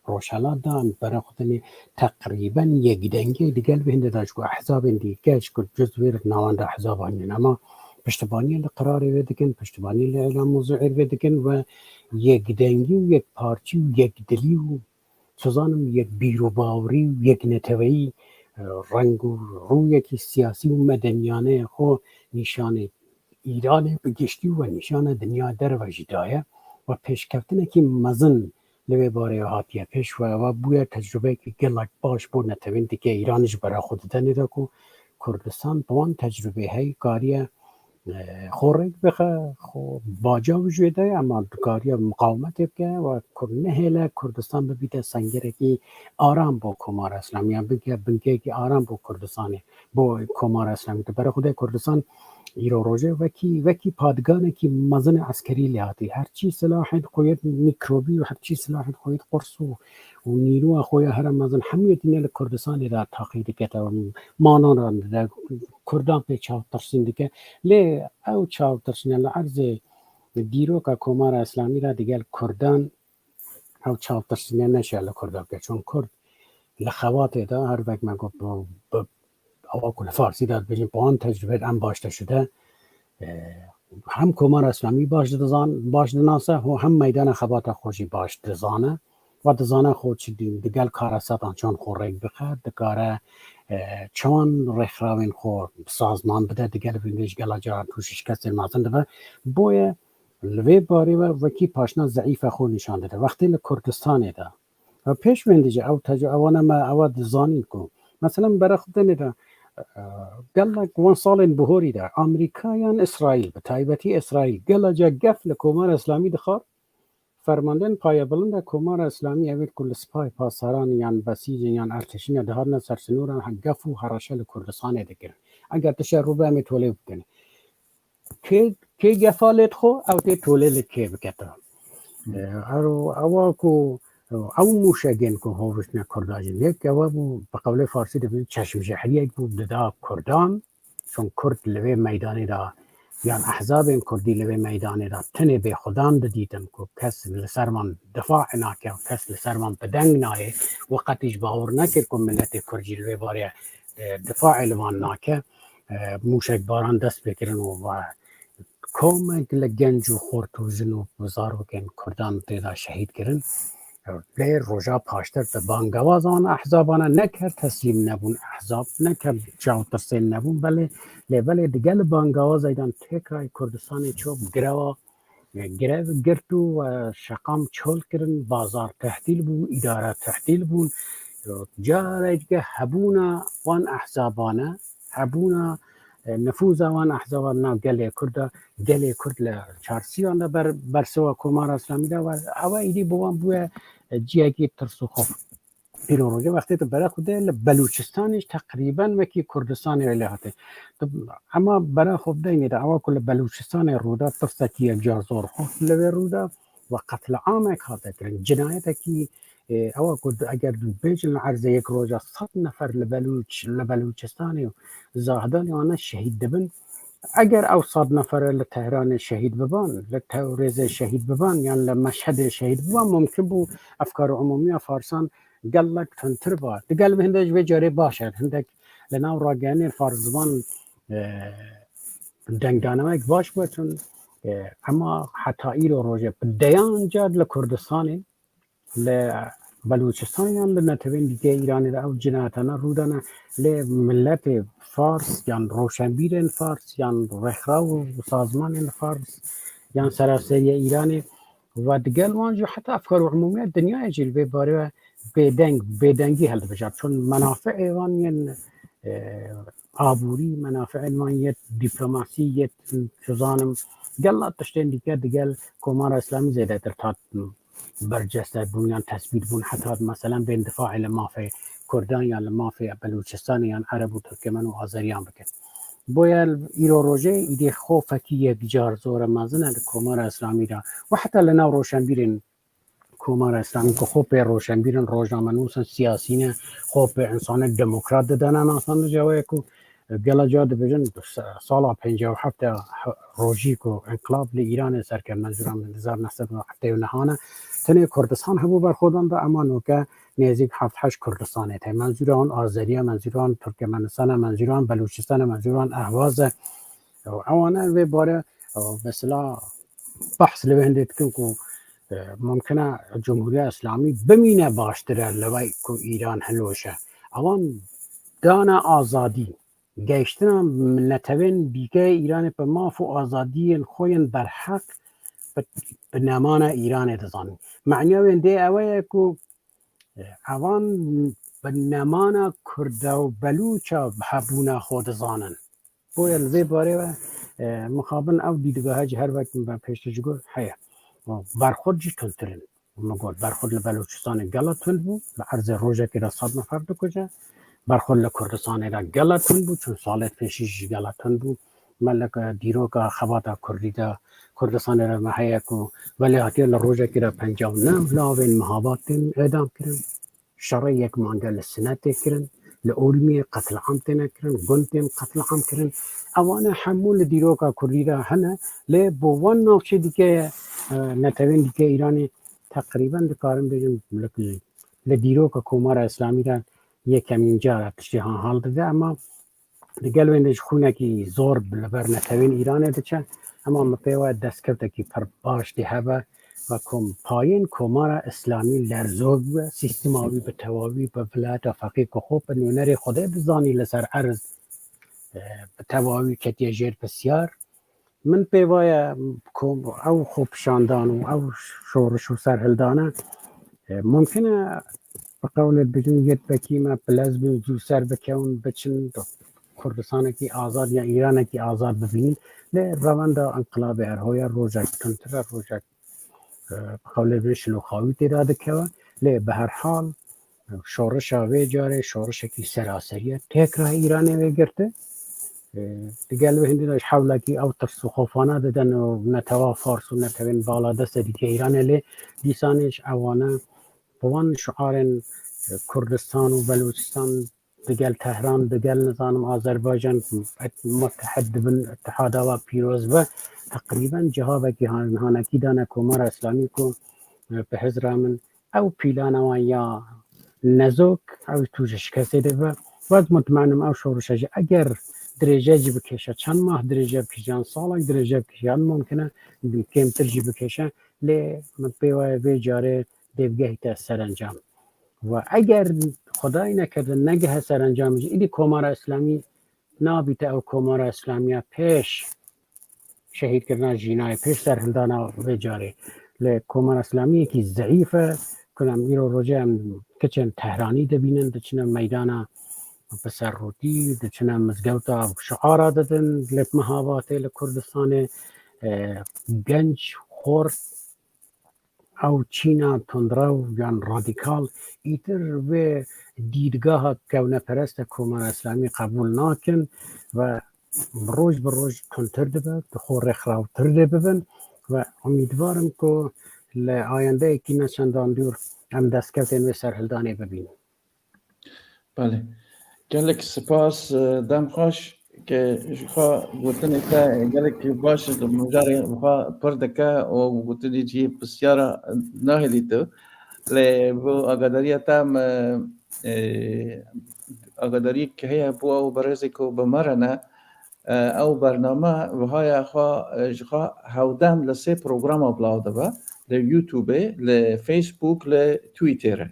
Rojhelat de em bera xwe tenê teqrîben yekdengî digel vê hindê de ji ku ehzabên dîke ji ku cizvê li navenda ehzaban yên. Ema piştivaniyê li qirarê vê dikin, piştivaniyê li îlan mewzûê vê dikin ve yekdengî û yekparçî û yekdilî û, çi zanim, yek bîr û bawerî û yek neteweyî, e, reng û rûyekî siyasî û medeniyane xwe nîşanê Îranê bi giştî û nîşana dinya derve jî daye û pêşkeftinekî mezin li vê barê hatiye pêş û ewa bûye tecrubeyekî gelek baş bo netewên dike. Îran ji bera xwe dide nêde ku Kurdistan bi wan tecrubê heyî kariye, e, xwe rêk bixe, xwe bacav ji wê de ye, ema dikariye miqawimetê bike û ku nehêle Kurdistan bibîte sengerekî aram bo Komara Îslamî, yan bike bingeyekî aram bo Kurdistanê, bo Komara Îslamî. Di bera xwe de Kurdistan îro rojê wekî, wekî padganekî mezin eskerî lê hatî. Herçî silahên xwe yê mikrobî û herçî silahên xwe yê qurs û, û nîroya xwe ya here mezin hemûyê tîne li Kurdistanê de taqî dikete û manan ran dide. Kurdan pê çavtirsîn dike. Lê ew çavtirsîne li erzê dîroka Komara Îslamî de digel Kurdan ew çavtirsîne neşe li Kurda bike. Çon Kurd li xebatê de her wek me got bi, bi, ewa ku li Farsî de dibêjin, bi wan tecrubê em baş de şide, e, hem Komara Îslamî baş dizan, baş dinase, ho hem meydana xebata xwe jî baş dizane. Ve dizane xwe çi di-, digel karesatan çon xwe rêk bixe, dikare, e, çon rêkxrawên xwe sazman bide, digel vindê ji gela caran tûşî şikestên mezin dibe. Boye li vê barê ve wekî paşna zeîfa xwe nîşan dide. Wextê li Kurdistanê de, e, pêş wendî jî ew tec-, ewana me ewa dizanîn ku, meselen, bera xwe tenê de, e, gelek wan salên bihorî de Amerîka yan Îsraîl, bi taybetî Îsraîl, gela ca gef li Komara Îslamî dixwar, fermandên payebilind a Komara Îslamî, evêt ku li Sipahê Pasdaran yan Besîcê yan Erteşînê dihatine ser sinoran gef û hereşe li Kurdistanê dikirin. Eger tişe rû be, em ê tolê bikin. Kê, kê gefa lê dixwe, ew tê tolê li kê bikete. E, ero, ewa ku, ew mûşegên ku hoviştine Kurda jî, yek ewa bû, bi qewlê Farsî dibin çeşmjehriyek bû, dida Kurdan. Çon Kurd li vê meydanê de, yan ehzabên Kurdî li vê meydanê de tenê bêxudan didîtin ku kes li ser wan difa nake û kes li ser wan bi deng nayê û qetî jî bawer nekir ku miletê Kurd jî li vê barê, e, difa'ê li wan nake. E, mûşekbaran dest pê kirin û va komek li genc û xort û jin û zarokên Kurdan tê de şehîd kirin. Lê roja paştir de bangewazan ehzabana neker teslîm nebûn ehzab, neker çaw tirsên nebûn, belê lê belê digel bangewazeydan têkrayê Kurdistanê ço girewa, e, girev girt û, e, şeqam çol kirin, bazar tehdîl bû, îdare tehdîl bûn. Careke hebûna wan ehzabane, hebûna, e, nifûza wan ehzaban nav gelê Kurd de, gelê Kurd li çarsiyan de ber, bersiva Komara Îslamî de ve, ewe îdî bi wan bûye, e, ciyekî tirs û xof. Îro roje wextê tu bere xwe de li Belûçistanê jî teqrîben wekî Kurdistanê wê lê hate. Tu, ema bere xwe bideyne de ewa ku li Belûçistanê rû da, tirsekî yekcar zor xof li wê rû da ve qetliamek hate kirin. Cinayetekî, e, ewa ku eger tu bêjin li erzê yek roja sed nefer li Belûç, li Belûçistanê û Zahidanê wana şehîd dibin. Eger ew sed nefere li Tehranê şehîd biban, li Tewrêzê şehîd biban yan li Meşhedê şehîd biban, mumkin bû efkar û umûmiya Farsan gelek tundtir ba. Digel bi hindek ji vê carê baş e. Hindek li nav ragihanên farszivan, e, dengdanewek baş bû, çun, e, ema heta îro rojê bi deyan car li Kurdistanê, li Belûçistan yan li netewên dîke Îranê de ew cinayetane rû dane, lê miletê Fars yan roşenbîrên Fars yan rêxraw û sazmanên Fars yan seraseriya Îranê ve digel wan jî heta efkar û umûmiya dinyayê jî li vê barê ve bêdeng, bêdengî hildibijart. Çun menafiê wan yên, e, aborî, menafiên wan yê dîplomasî, yê, tu zanim, gela tiştên dîke digel Komara Îslamî zêdetir tat berceste bûn yan tesbît bûn, heta meselen bên difacê li mafê Kurdan yan li mafê Belûçistanê yan Ereb û Tirkemen û Azeriyan bikin. Boye îro rojê îdî xofekî yekcar zor e, mezin e li Komara Îslamî de û heta li nav roşenbîrên Komara Îslamî ku xwe pê roşenbîr in, rojnamenûs in, siyasî ne, xwe pê însanê demokrat didane nasandin, ji ew ye ku gela car dibêjin, sala pêncî û heft rojî ku înqilab li Îranê ser ket, menzûra min hezar neh sed û heftê û neh ne, tenê Kurdistan hebû berxwedan da, ema noke nêzîk heft heşt Kurdistanê tê. Menzûra wan Azeriya, menzûra wan Turkmenistana, menzûra wan Belûçistana, menzûra wan Ehwaze. Ew, ewana vê bare, ew, mesela behs li wê hindê dikin ku, e, mumkin e Cumhuriya Îslamî bimîne baştir e li vê ku Îran hiloş e. Ewan dana azadî, gehiştina netewên dîke Îranê bi maf û azadiyên xwe yên berheq bi, bi nemana Îranê dizanin. Maniya wê hindê ew ye ku, e, ewan bi nemana Kurda û Belûça hebûna xwe dizanin. Boye li vê barê ve, e, mixabin ew dîdgeha jî her wek min pêştir jî got heye. Berxwed jî tundtir in. Min got, berxwed li Belûçistanê gela tund bû, li erzê rojekê de sed nefer dikuje. Berxwed li Kurdistanê de gela tund bû, çun salê pêşî jî gela tund bû. Me li dîroka xebata Kurdî de, Kurdistanê de me heye ku belê hatiye li rojekê de penca û neh lavên mihabat tên edam kirin. Şerê yek mange li Sinê tê kirin, li Urmiyê qetliam têne kirin, gund tên qetliam kirin. Ewane hemû li dîroka Kurdî de hene, lê bo wan navçê dîke, e, netewên dîke Îranê teqrîben dikarim bêjim li, li dîroka Komara Îslamî de yekemîn cara tiştê han hal dide, ema Digel wê de ji xûnekî zor li ber netewên Îranê diçe. Ema min pê wayê destkevtekî pir baş dê hebe ve kom-, payên Komara Îslamî lerzok bibe, sîstema wî bi tewawî, bi vilayeta feqî ku xwe bi nûnerê Xwedê dizanî li ser erz, e, bi tewawî ketiye jêr pisyar. Min pê wayê ku ew xwepişandan û ew şoriş û serhildane, e, mumkin e, bi qewlê bibêjin, yê bekî me bilez bin, zû ser bikewin, biçin Kurdistanekî azad ya Îranekî azad bibînin. Lê rewenda înqilabê her hoya rojek tundtir e, rojek, e, bi qewlê bibêjin şilûxawî tê de dikeve. Lê bi her hal, Şorişa vê carê şorişekî seraseriye, têkra Îranê vê girti. E, digel wê hindî de ji hewlekî ew tirs û xofana didin û netewa Fars û netewên baladestê dîke Îranê lê dîsanê ji ewane bi wan şiarên, e, Kurdistan û Belûçistan digel Tehran, digel nizanim Azerbaycan et-, mutehed dibin, itihada we pîroz be. Teqrîben cihabekî han-, hanekî dane Komara Îslamî ku, e, bi hizra min ew pîlana wan ya nezok, ew tu ji şikestê dibe. Wek mutmanim ew şorişe jî eger dirêje jî bikêşe, çend mah dirêje bikêşe, yan salek dirêje bikêşe, yan mumkin e kêmtir jî bikêşe, lê min pê wayê vê carê dê bigehîte serencam. Ve eger Xwedayê nekirdin negehe serencamê jî, îdî Komara Îslamî nabîte ew Komara Îslamiya pêş şehîdkirina Jînayê, pêş serhildana vê carê. Li Komara Îslamiyekî zeîf e, ku em îro rojê em kiçên Tehranî dibînin, diçine meydana bi serrûtî, diçine mizgewta şiara didin, lê bi mehavatê li Kurdistanê, e, genç, xort, ew çîna tundrew yan radîkal îtir vê dîdgeha kewneperest e Komara Îslamî qebûl nakin ve roj bi roj tundtir dibe, di xwe rêxirawtir dê bibin ve umîdvar im ku li ayendeyekî ne çendan dûr em destkevtên vê serhildanê bibînin. Belê. Gelek spas, e, dem xweş ke ji xwe gotinê te gelek baş ji mijarê xwe pir dike û gotinê cihê pisyara nahêlî tu. Lê bo agadariya te me, e, agadariyek heye bo ew berêzê ku bi me re ne, e, ew bername wiha ya xwe, e, ji xwe hewdem li sê programa bila dibe, li YouTubeê, li Facebook, li Twitterê.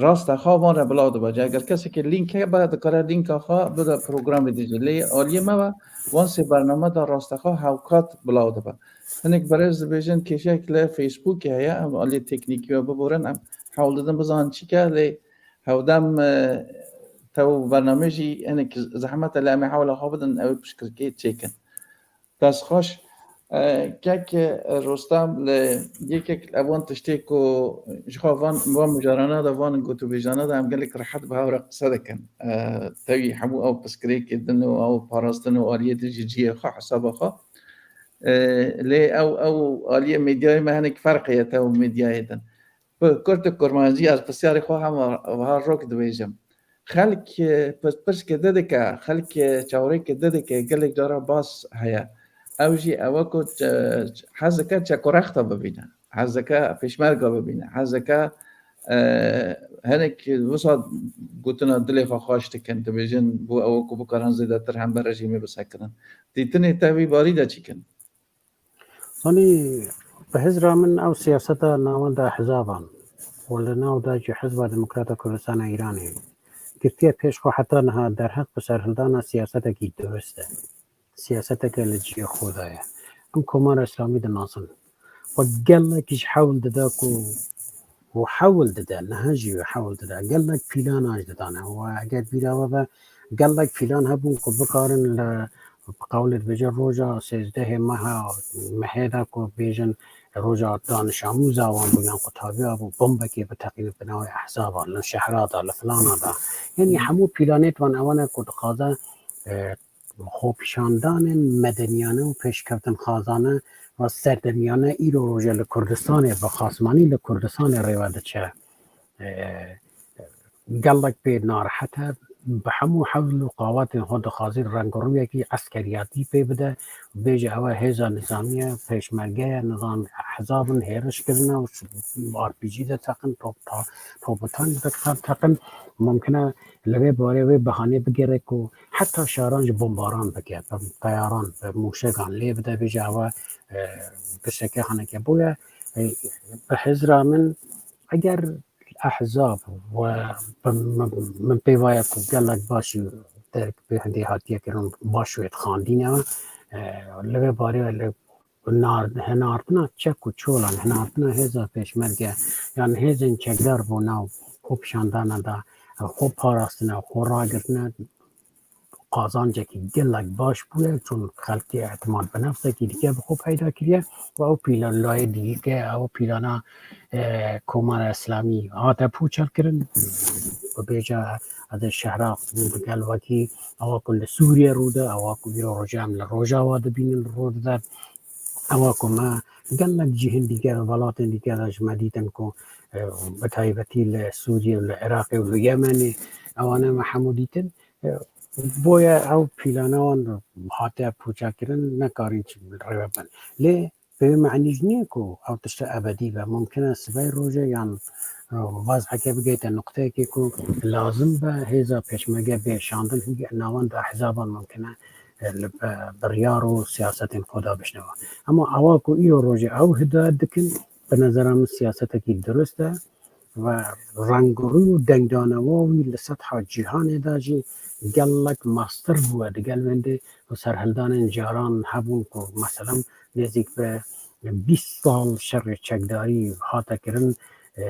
Rasta xwe van re bila dibe. Eger kesekî lînk hebe, dikare lînka xwe bide programê dî jî. Lê aliyê me ve wan sê bername de rasta xwe hewkat bila dibe. Hinek berêz dibêjin kêşeyek li Facebookê heye, em aliyê teknîkî we biborin, em hewl didin bizanin çi ke, lê hewdem, e, tew bername jî hinek zehmet e, lê em ê hewla xwe bidin, ew ê piştgirikê çêkin. Dest xweş. E, kek, e, Rostam, li yekek li evan tiştê ku ji xwe van, van mijarana de, van gotûbêjana de em gelek rehet bi hev re qise dikin. E, tevî hemû ew pirsgirêkê din û ew parastin û aliyê din ji cihê xwe, hesaba xwe. E, lê ew, ew aliyê medyayê me hinek ferq heye te û medyayê din. Bi kurt û kurmancî ez pisyarê xwe hema wiha rok dibêjim. Xelk, e, pirs, pirske didike, xelk, e, çawrêke didike, gelek cara bas heye. Ew jî ew e ku çe-, hez dike çekurexta bibîne, hez dike pêşmerga bibîne, hez dike, e, hinek wisa gotina dilê xwe xweş dikin, dibêjin bo ew ku bikarin zêdetir hember rejîmê bisekinin. Dîtinê te vî barî de çi kin? Zanî, bi hizra min ew siyaseta navenda ehzaban û li nav de jî Hizba Demokrata Kurdistana Îranê girtiye pêş xwe heta niha derheq bi serhildana siyasetekî durist e. Siyaseteke li cihê xwe de ye. Em Komara Îslamî dinasin. Xwe gelek ji hewl dide ku û hewl dide, niha jî hewl dide. Gelek pîlana jî didane. Û eger bîra we be, gelek pîlan hebûn ku bikarin li, bi qewlê dibêje roja sêzdehê meha, mehê de ku bêjin roja danişamûza wan bû yan qutabiya bû, bombekê biteqîne bi navê ehzaba, li şehra de, li filana de. Yanî hemû pîlanêt wan ewane ku dixwaze, e, xwepîşandanên medeniyane û pêşkeftinxwazane û serdemiyane îro roje li Kurdistanê, bi xasmanî li Kurdistanê rêwe diçe. E, gelek pê narehet e, bi hemû hewl û qawetên xwe dixwazî rengrûyekî eskeriyatî pê bide, bêje ew e hêza nizamî ye, pêşmerge ye, nizam ehzab in, hêriş kirine û R P G de teqin, top, ta-, top û tank de teqin. Mumkin e li vê barê wê behanê bigere ku heta şaran ji bombaran bike, bi teyaran, bi mûşegan lê bide, bêje ew e, e, tişteke xaneke bûye. E, bi hizra min, eger ehzab we, bi, min, min pê vaye ku gelek baş û derg pê hindê hatiye kirin, baş wê dixandîne, e, li vê barê li nar-, hinartina çek û çolan, hinartina hêza pêşmerge, yan hêzên çekdar bo nav xwe pişandana da, xwe parastine, xwe ragirtine, qazancekî gelek baş bûye, çûn xelkê etimad bi nefsekî dike bi xwe peyda kiriye û ew pîlan layê dî ke ew pîlana, e, Komara Îslamî hate pûçelkirin. Ku bêje ez ê şehra bi gel wekî ewa ku li Sûriye rû de, ewa ku îro roja em li Rojava dibînin rû dide, ewa ku me gelek cihên dîger û welatên dîger de ji me dîtin ku, e, bi taybetî li Sûriye û li Iraqê û li Yemenê ewane me hemû dîtin. Boye ew pîlana wan hate pûçekirin, nekarîn çi rêve bin. Lê bi wê me'nî jî niye ku ew tişta ebedî be. Mumkin e sibê rojê yan, e, vazheke bigihîte nuqteyekê ku lazim be hêza pêşmerge bê şandin, hingî navenda ehzaban mumkin e, e, li bi-, biryar û siyasetên xwe de bişneve. Ema ewa ku îro rojê ew hidayet dikin, Bi nezera min siyasetekî dirust e ve rengurî û dengdanewa wî li setha cîhanê de jî gelek mastir bûye. Digel wendê û serhildanên caran hebûn ku, meselan, nêzîk bi bîst sal şerê çekdarî hate kirin. E,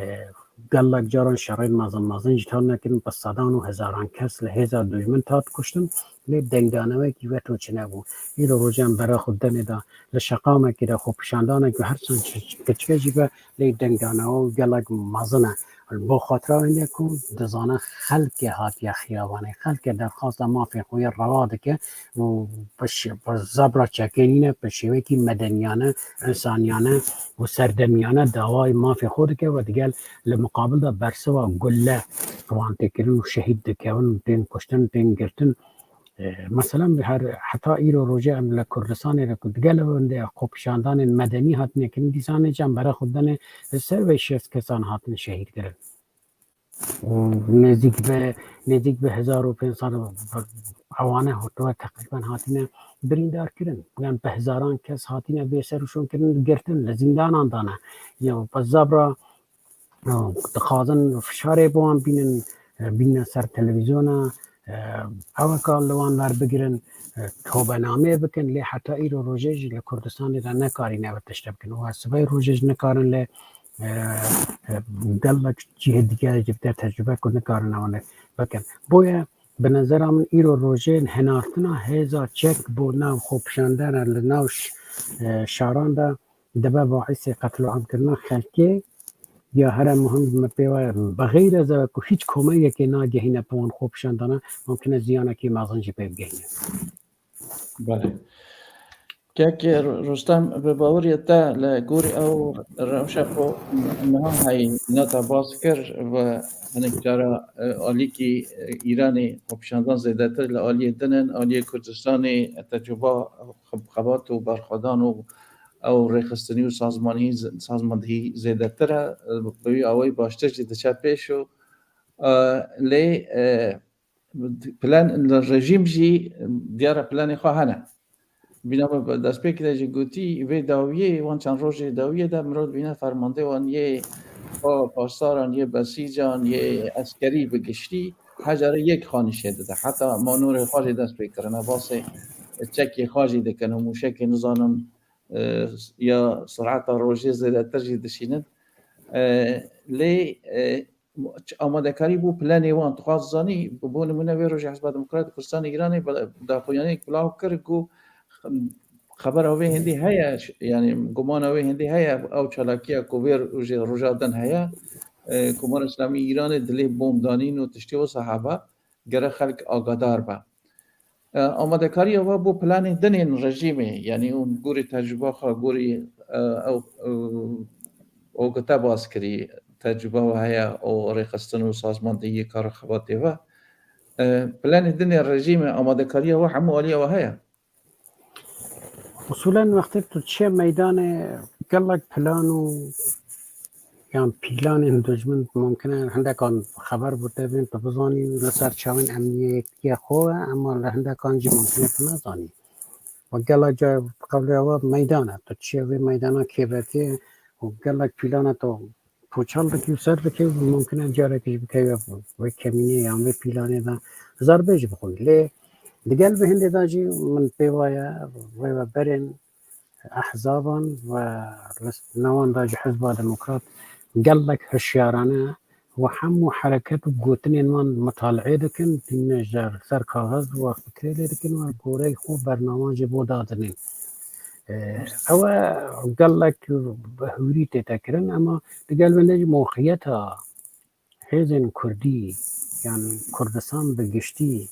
gelek caran şerên mezin mezin jî hatine kirin, bi sedan û hezaran kes li hêza dûymin tat kuştin, lê dengdanewekî veto çi nebû. Îro rojan bera xwe denê de li şeqamekî de xwepişandanek û her çend kiçike jî be, lê dengdanewa gelek mezin e. Bo xatira hindê ku dizane xelkê hatiye xiyabanê, xelkê derxwasta mafê xwe yê rewa dike û bi şê-, bi zebra çekê nîne, bi şêwekî medeniyane, însaniyane û serdemiyane dawayê mafê xwe dike ve digel li muqabil de bersiva gulle wan tê kirin û şehîd dikevin û tên kuştin, tên girtin. E, meselan, her heta îro rojê em li Kurdistanê de ku digel wendê xwepişandanên medenî hatine kirin, dîsanê jî em bera xwe denê li ser vê şêst kesan hatin şehîd kirin. Û nêzîk bi, nêzîk bi hezar û pênc sed ewane hotwe teqrîben hatine birîndar kirin. Yan bi hezaran kes hatine bêserûşon kirin, girtin, li zîndanan dane. Ya bi zebra, e, dixwazin fişarê bi wan bînin, e, bîne ser televîzyona, e, eweka li wan werbigirin, e, tobenamê bikin, lê heta îro rojê jî li Kurdistanê de nekarîne ev tişte bikin. Û sibê rojê jî nikarin lê, e, e, gelek cihê dîgeh jî bide tecrube ku nikarin ewan bikin. Boye bi nezera min îro rojê hinartina hêza çek bo nav xwepişandana li nav ş-, e, şaran de dibe baisê qetloamkirina xelkê ya here muhim me pê waya. Bi xeyr ez e ku hîç komeyekê nagehîne bi wan xwepişandana, mumkin e ziyanekî mezin jî pê bigehîne. Belê. Kek Rustem, bi baweriya te li gorî ew rewşa ku niha heyî nata bas kir ve hinek cara, e, alîkî, e, Îranê xwepişandan zêdetir li aliyê din in, aliyê Kurdistanê tecrûba xeb-, xebat û berxwedan û ew rêxistinî û sazmanî, sazmandihî zêdetir e, bi wî awayî baştir jî diçe pêş û, e, lê, e, plan, rejîm jî diyar e planê xwe hene. Bîna me destpêkê de jî gotî, vê dawiyê, wan çend rojê dawiyê de mirov dibîne fermandê wan yê pa-, paşdaran, yê besîcan, yê eskerî bi giştî, hejare yek xanîşê dide. Heta manorê xwe jî dest pê kirine, basê çekê xwe jî dikin û mûşekê nizanim, e, ya sureta rojê zêdetir jî dişînin. E, lê, e, amadekarî bo planê wan. Dixwaz zanî, bo nimûne vê rojê Hizba Demokrat Kurdistanê Îranê bi daxuyaniyek belav kir ku xebera wê hindî heye, yanî gumana wê hindî heye, ew çalakiya ku vê rojê roja din heye, e, Komara Îslamî Îranê dilê bomdanîn û tiştê wisa hebe, gere xelk agadar be. E, amadekariya we bo planê dinên rejîmê, yanî hûn gorî tecrûba xwe, gorî, e, ew, e, ew ku te bas kirî, tecrûba we heye û rêxistin û sazmandehiyê kar û xebatê we. E, planê dinê rejîmê, amadekariya we hemû aliyê we heye? Usulen wextê tu çiye meydanê gelek plan û yan pîlanên dijmin mumkin e hindekan xeber bo te bên tu bizanî li ser çavên emniyetiya xwe, ema li hindekan jî mumkin e tu nezanî. Ve gelek car qewlê ew e meydan e. Tu çiye vê meydana kêberkê û gelek pîlana tu poçal dikî û ser dikî û mumkin e carekî jî bikeve wê kemînê yan vê pîlanê de zarbê jî bixwî. Lê digel bi hindê de jî min pê waye rêveberên ehzaban ve li newan de ji Hizba Demokrat gelek hişyarane û hemû hereket û gotinên wan mitaliê dikin, tîne ji ser kaxez û fikrê lê dikin û goreyê xwe bernaman jî bo dadinên. E, ew e gelek bi hûrî tête kirin, ema digel wende jî moqiyeta hêzên kurdî yan Kurdistan bi giştî,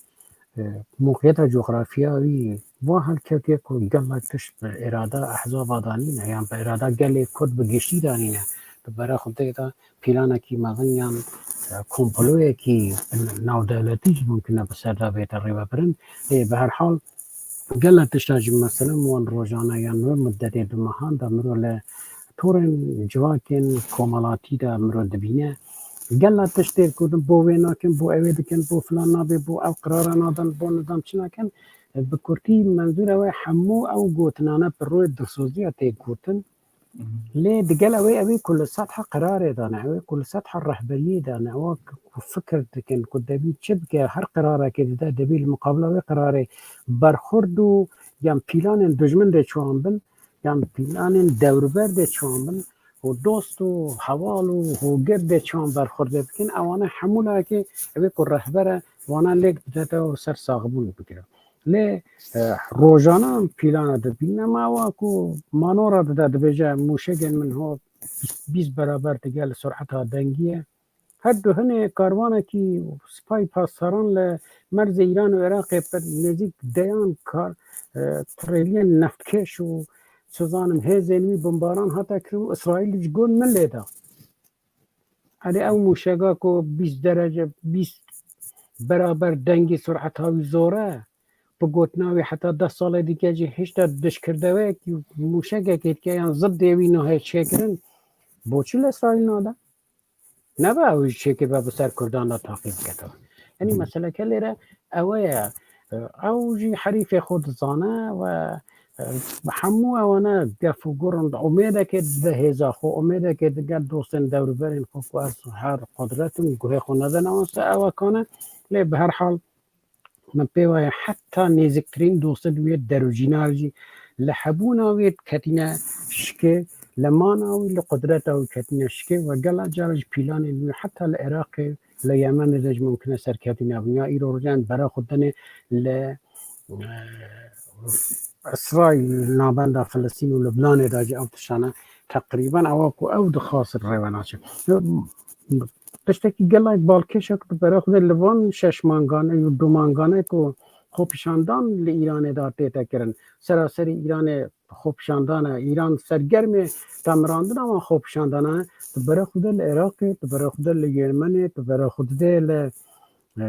e, mewqiyeta cografya wî va helketiye ku gelek tişt bi irada ehzaba de nîne yan bi irada gelê kurd bi giştî de nîne. Di bera xwe tê de pîlanekî mezin yan, e, komployekî navdewletî jî mumkin e bi ser de bête rêvebirin. Lê bi her hal gelek tişta jî, meselem, wan rojane yan wê mudetê du mehan de mirov li torên civakên komelatî de mirov dibîne. Gelek tiştê ku bo wê nakin, bo ewê dikin, bo filan nabê, bo ew qirara nadin, bo nizam çi nakin. Bi kurtî menzûra wê hemû ew gotinane bi rûyê dilsoziya tê gotin. Lê digel ew ê, ew ê ku li setha qirarê de ne, ew ê ku li setha rehberiyê de ne, ew ku fikir dikin ku debî çi bike, her qirarekê dide, debî li muqabila wê qirarê berxurd û yan pîlanên dijmin dê çiwan bin, yan pîlanên dewrber dê çiwan bin û dost û heval û hogir dê çiwan berxurdê bikin, ewane hemû layekê ew ê ku rehber e, wana lêk didete û ser saxbûnê bigire. Lê, e, rojane em pîlana dibîne, ma ewa ku manora dide, dibêje, mûşegên min ho bîst beraber digel sureta dengî ye. Her du hinê karwanekî sipay pasdaran li merzê Îran û Iraqê bi nêzîk deyan kar, e, trêliyên neftkêş û, çi zanim, hêzên wî bombaran hate kirin û Îsraîl ji gon min lê da. Erê, ew mûşega ku bîst derece, bîst beraber dengî sureta wî zor e, bi gotina wî heta deh salê dike jî hêşta dişkirdeweyekî, mûşegekê dike yan ziddê wî nahê çêkirin, boçî li Îsraîl nade? Nebe ew jî çêkê be bi ser Kurdan de taqî bikete. Yanî meseleke lêre ew ye. Ew jî herîfê xwe dizane we, e, hemû ewane gef û gur in, umêdekê dide hêza xwe, umêdekê digel dostên dewrberên xwe ku ez her qudret im, guhê xwe nedin ewan se ew e kane. Lê bi her hal, min pê wayê heta nêziktirîn dostê di wê derûjîna jî li hebûna wê ketîne şikê, li mana wî, li qudreta wî ketîne şikê. We gela cara jî pîlanên wî heta li Iraqê, li Yemenê de jî mumkin e serketî nebin. Ya îro rojan bera xwe dene li, e, Îsraîl, navenda Filistîn û Lubnanê de jî ew tiştane teqrîben ewa ku ew dixwast rêve naçe. Tiştekî gelek balkêş e ku di bera xwe de li van şeş mangane û du mangane ku xwepişandan li Îranê de tête kirin. Seraserî Îranê xwepişandan e. Îran sergermê temirandina wan xwepişandana di bera xwe de li Iraqê, di bera xwe de li Yemenê, di bera xwe de li, e,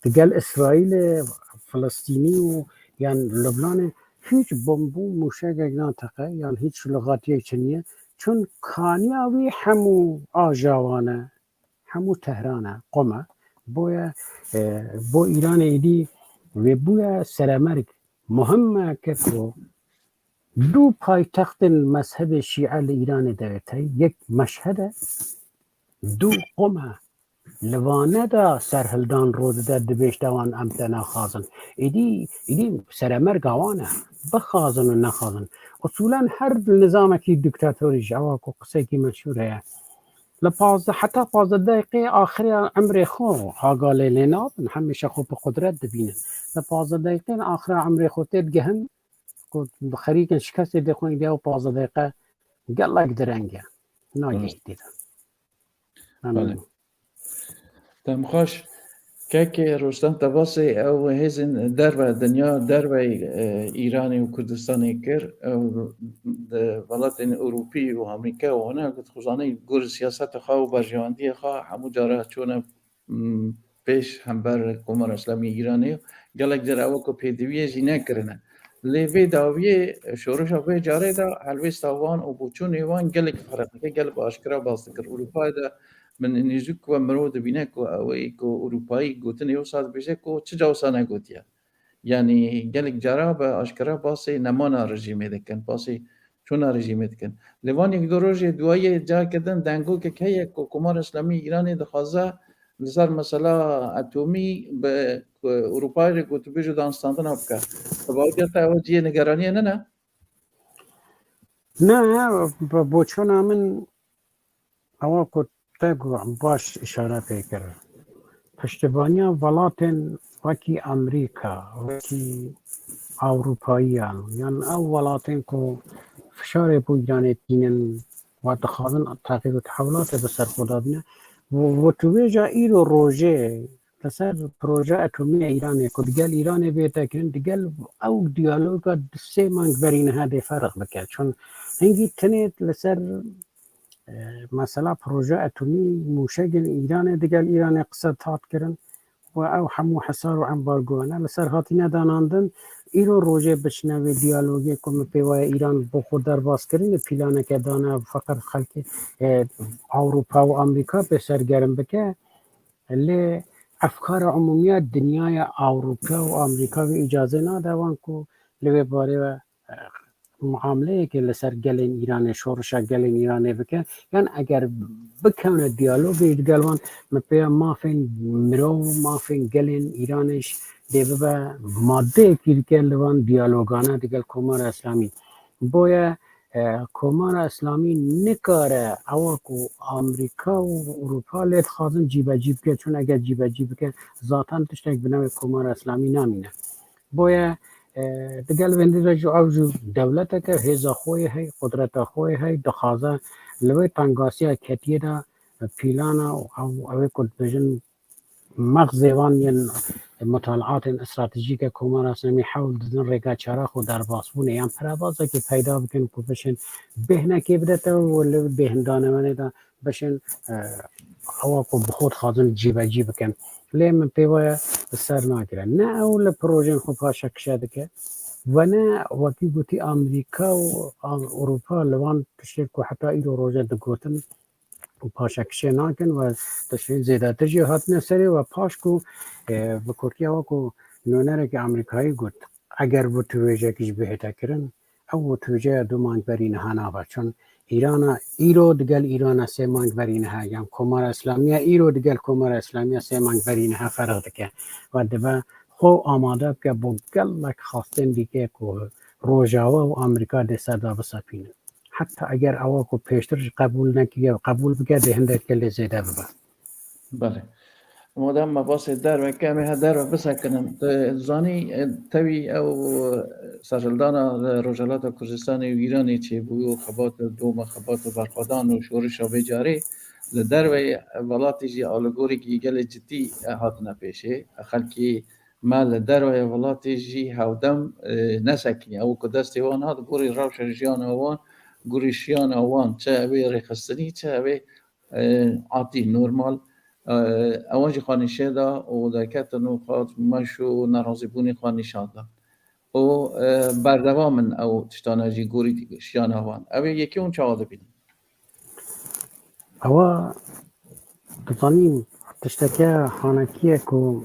digel Îsraîlê, Filistînî û yan Lubnanê hîç bomb û mûşegek nateqe, yan hîç lixatiyek çi niye. Çun kaniya wî hemû ajawan e, hemû Tehran e, qom e. Boye, e, bo Îranê êdî wê bûye seremerg. Muhim e ke ku du paytextên mezhebê şîe li Îranê de tey, yek Meşhed e, du Qum e. Li vane de serhildan ro dide, dibêjte wan em te naxwazin. Êdî, êdî seremerga wan e. Bixwazin û nexwazin. Usulen her nizamekî diktatorî ji ewa ku qiseyekî meşhûr heye. Li pazdeh, heta pazdeh deqê axirê emrê xwe hagalê lê nabin, hemîşe xwe bi qudret dibînin. Li pazdeh deqên axira emrê xwe tê digehin, ku xerîkin şikestê dê xwe, êdî ew pazdeh deqe gelek direng e. Nagihî tê de. Belê. Em Dem xweş. Kekê Rostan Tebasê, ew hêzên derve, dinya derve, e, Îranê û Kurdistanê kir. Ew di welatên Ewropî û Amerîka û hene, ku dixwazanî gor siyaseta xwe û berjewendiyê xwe hemû cara çûne, m, pêş hember Komara Îslamî Îranê. Gelek car ew ku pêdiviyê jî nekirine. Lê vê dawiyê, şoreşa vê carê de helwêsta wan û boçûnê wan gelek ferq dike, gelek aşkera bas dikir. Ewropayê de min nêzîk ku mirov dibîne ku ew ê ku Ewropayî gotinê wisa dibêje ku çi ca wisa negotiye. Yanî gelek cara bi aşkera basê nemana rejîmê dikin, basê çûna rejîmê dikin. Lê van yek du rojê duayê careke din dengokek heye ku Komara Îslamî Îranê dixwaze li ser mesela etomî bi Ewropayê re gotûbêj û danûstandina bike. Bi bawerîya te ew cihê nigeraniyê nine? Ne, bi boçûna min ewa ku te got baş îşare pê kir. Piştevaniya welatên wekî Amerîka, wekî Ewropayiyan, yan ew welatên ku fişarê bo Îranê tînin, wa dixwazin teqîb û tehewlatê bi ser xwe de bîne. Û, û tu vêja îro rojê li ser proje etomî ya Îranê ku digel Îranê bête kirin, digel ew diyaloga di sê meng berî niha dê ferq bike. Çun hingî tenê li ser, e, mesela proje etomî, mûşegên Îranê digel Îranê qise hat kirin. Û ew hemû hesar û embargo ne li ser hatine danandin. Îro rojê biçine wê diyalogê ku min pê wayê Îran bo xwe derbas kirine, pîlaneke dane feqet xelkê, e, Ewropa û Amerîka pê sergerm bike. Lê efkara umûmiya dinyaya Ewropa û Amerîka wê îcazê nade wan ku li wê barê ve, e, muameleyekê li ser gelên Îranê, şorişa gelên Îranê bike. Yan eger bikevne diyalogê digel wan, min pê ya mafên mirov, mafên gelên Îranê jî dê bibe madeyekî dike li van diyalogane digel Komara Îslamî. Boye, e, Komara Îslamî nikare ewa ku Amerîka û Ewropa lê dixwazin cîbecî bike, çun eger cîbecî bike, zaten tiştek bi navê Komara Îslamî namîne. Boye, e, digel vêndî de jî ew jî dewleteke hêza xwe yê hey, qudreta xwe yê hey, dixwaze li wê tengasiya ketiye de pîlana û ew, ew ê ku dibêjin mexzê wan yên mutalaatên stratejîk e Komara Îslamî hewl didin rêka çara xwe derbasbûnê yan perabazekê peyda bikin ku bişên bêhnekê bidete û li bêhndanê de bişên, e, ewa ku bi xwe dixwazin cîbecî bikin. Lê min pê waya li ser nagire. Ne ew li projeyên xwe paşekişe dike ve ne wekî gotî Amerîka û Ewropa li van tiştên ku heta îro roje digotin û paşekişê nakin ve tiştên zêdetir jî hatine serê ve paş ku, e, bi kurtiya wek ku nûnerekî Amerîkayî got, eger witûwêjekî jî bihête kirin, ew witûwêjeya du mang berî niha nabe. Çun Îrana îro digel Îrana sê mang berî niha yan Komara Îslamiya îro digel Komara Îslamiya sê mang berî niha ferq dike. Ve dibe xwe amade bike bo gelek xastên dîke ku Rojava û Amerîka dê ser de bisepînin. Heta eger ewa ku pêştir jî qebûl nekiriye, qebûl bike, dê hindek gelê zêde bibe. Belê. Madem me basê derve ke, em ê he derve bisekinin. Tu zanî, e, tevî ew, e, serhildana li Rojhilata Kurdistanê û Îranê çêbû û xebat û doma xebat û berxwedan û şorişa vê carê li derveyê welatê jî alegorîkî gelê cidî, e, hatine pêşê. Xelkê me li derveyê welatê jî hewdem, e, nesekiniye. Ew ku destê wan hat, gorî rewşa jiyana wan, gorî şiyana wan, çi ew ê rêxistinî, çi ew ê, e, atî, normal, e, ewan jî xwe nîşe da û derketin û xwe meş û nerazîbûnê xwe nîşan dan. Û, e, berdewam in ew tiştane jî gorî şiyana wan. Ew ê yekê hûn çawa dibînin? Ewa, dizanî, tişteke hanekî ye ku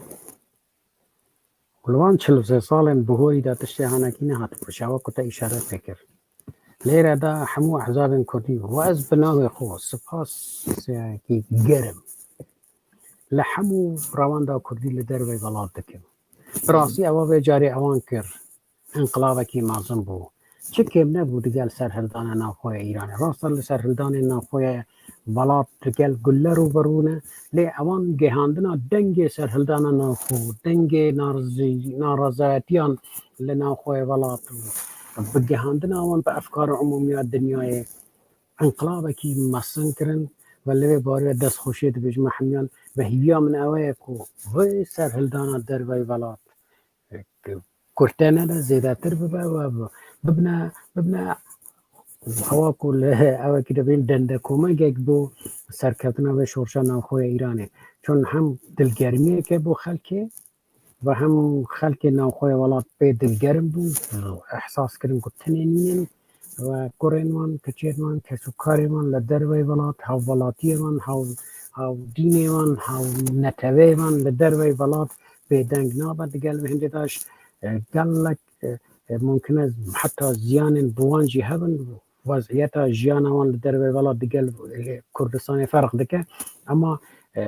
li wan çil û sê salên bihorî de tiştê hanekî nehatibû, şewa ku te îşaret pê kir. Lêre de hemû ehzabên kurdî û ez bi navê xwe spas, e, kî gerim li hemû rewanda kurdî li dervey welat dikim. Bi rastî ewa vê carê ewan kir. Înqilabekî mezin bû. Çi kêm nebû digel serhildana navxweya Îranê. Rast e, li serhildanên navxweya welat digel gulle rûbirû ne, lê ewan gihandina dengê serhildana navxwe, dengê narizî-, narazayetiyan li navxweya welat û bi gihandina wan bi efkara umûmiya dinyayê înqilabekî mezin kirin ve li vê barê destxweşiyê dibêjim hemiyan ve hîviya min ew ye ku vê serhildana dervey welat kurte nebe, zêdetir bibe ve bibine, bibine hewa ku li ewekî dibên dendekomegek bo serkeftina vê şorşa navxweya Îranê. Çun hem dilgermiyeke bo xelkê ve hem xelkê navxweya welat pê dilgerim bûn, ehsas kirin ku tenê nînin ve kurên wan, keçên wan, kesûkarên wan li dervey welat, hevwelatiyê wan, hev, hevdînê wan, hevneteweyê wan li dervey welat bêdeng nabe. Digel vê hindê de jî, e, gelek, e, e, mumkin e heta ziyanên bi wan jî hebin. Weziyeta jiyana wan li dervey welat digel, e, Kurdistanê ferq dike. Ema, e,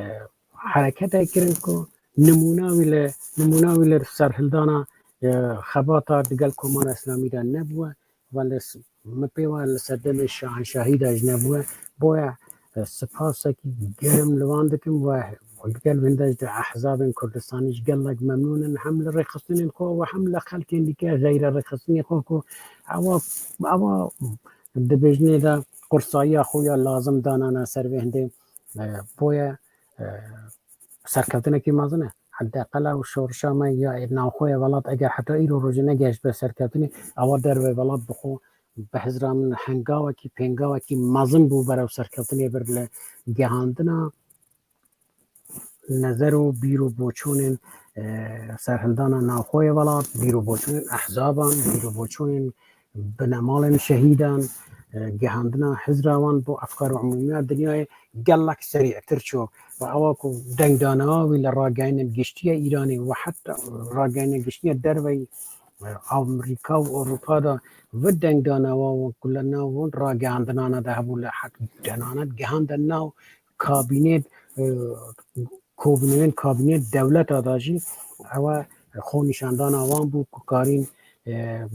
hereketek kirin ku nimûna wî li, nimûna wî li serhildana, e, xebata digel Komara Îslamî de nebûye. Ve li s-, min pê wayê li serdemê şahenşahî de jî nebûye. Boye, e, sipasekî germ li wan dikim ve digel wende jî di ehzabên Kurdistanî jî gelek memnûn in. Hem li rêxistinên xwe ve hem li xelkên dîke xeyre rêxistinê xwe ku ewa, ewa dibêjinê de qursayiya xwe ya lazim danane ser vê hindê, e, boye, e, serkeftinekî mezin e. Hemdeqela û şorişa me ya navxweya welat eger heta îro rojê negehişt be serkeftinê, ewa dervey welat bi xwe bi hizra min hengawekî, pêngawekî mezin bû berew serkeftinê bir li gihandina nezer û bîr û boçûnên, e, serhildana navxweya welat, bîr û boçûnên ehzaban, bîr û boçûnên binemalên şehîdan, e, gihandina hizra wan bo efkar û umûmiya dinyayê gelek serî'tir çû. Ve ewa ku dengdana wî li rageyinên giştiya Îranê ve heta rageyinên giştiya derveyî Amerîka û Ewropa de vi dengdana wan ku li nav wan ragihandinana de hebû, li heq tenanî gihande nav kabînê, e, kovneyên kabînê dewleta de jî ew e xwenîşandana wan bû ku karîn, e,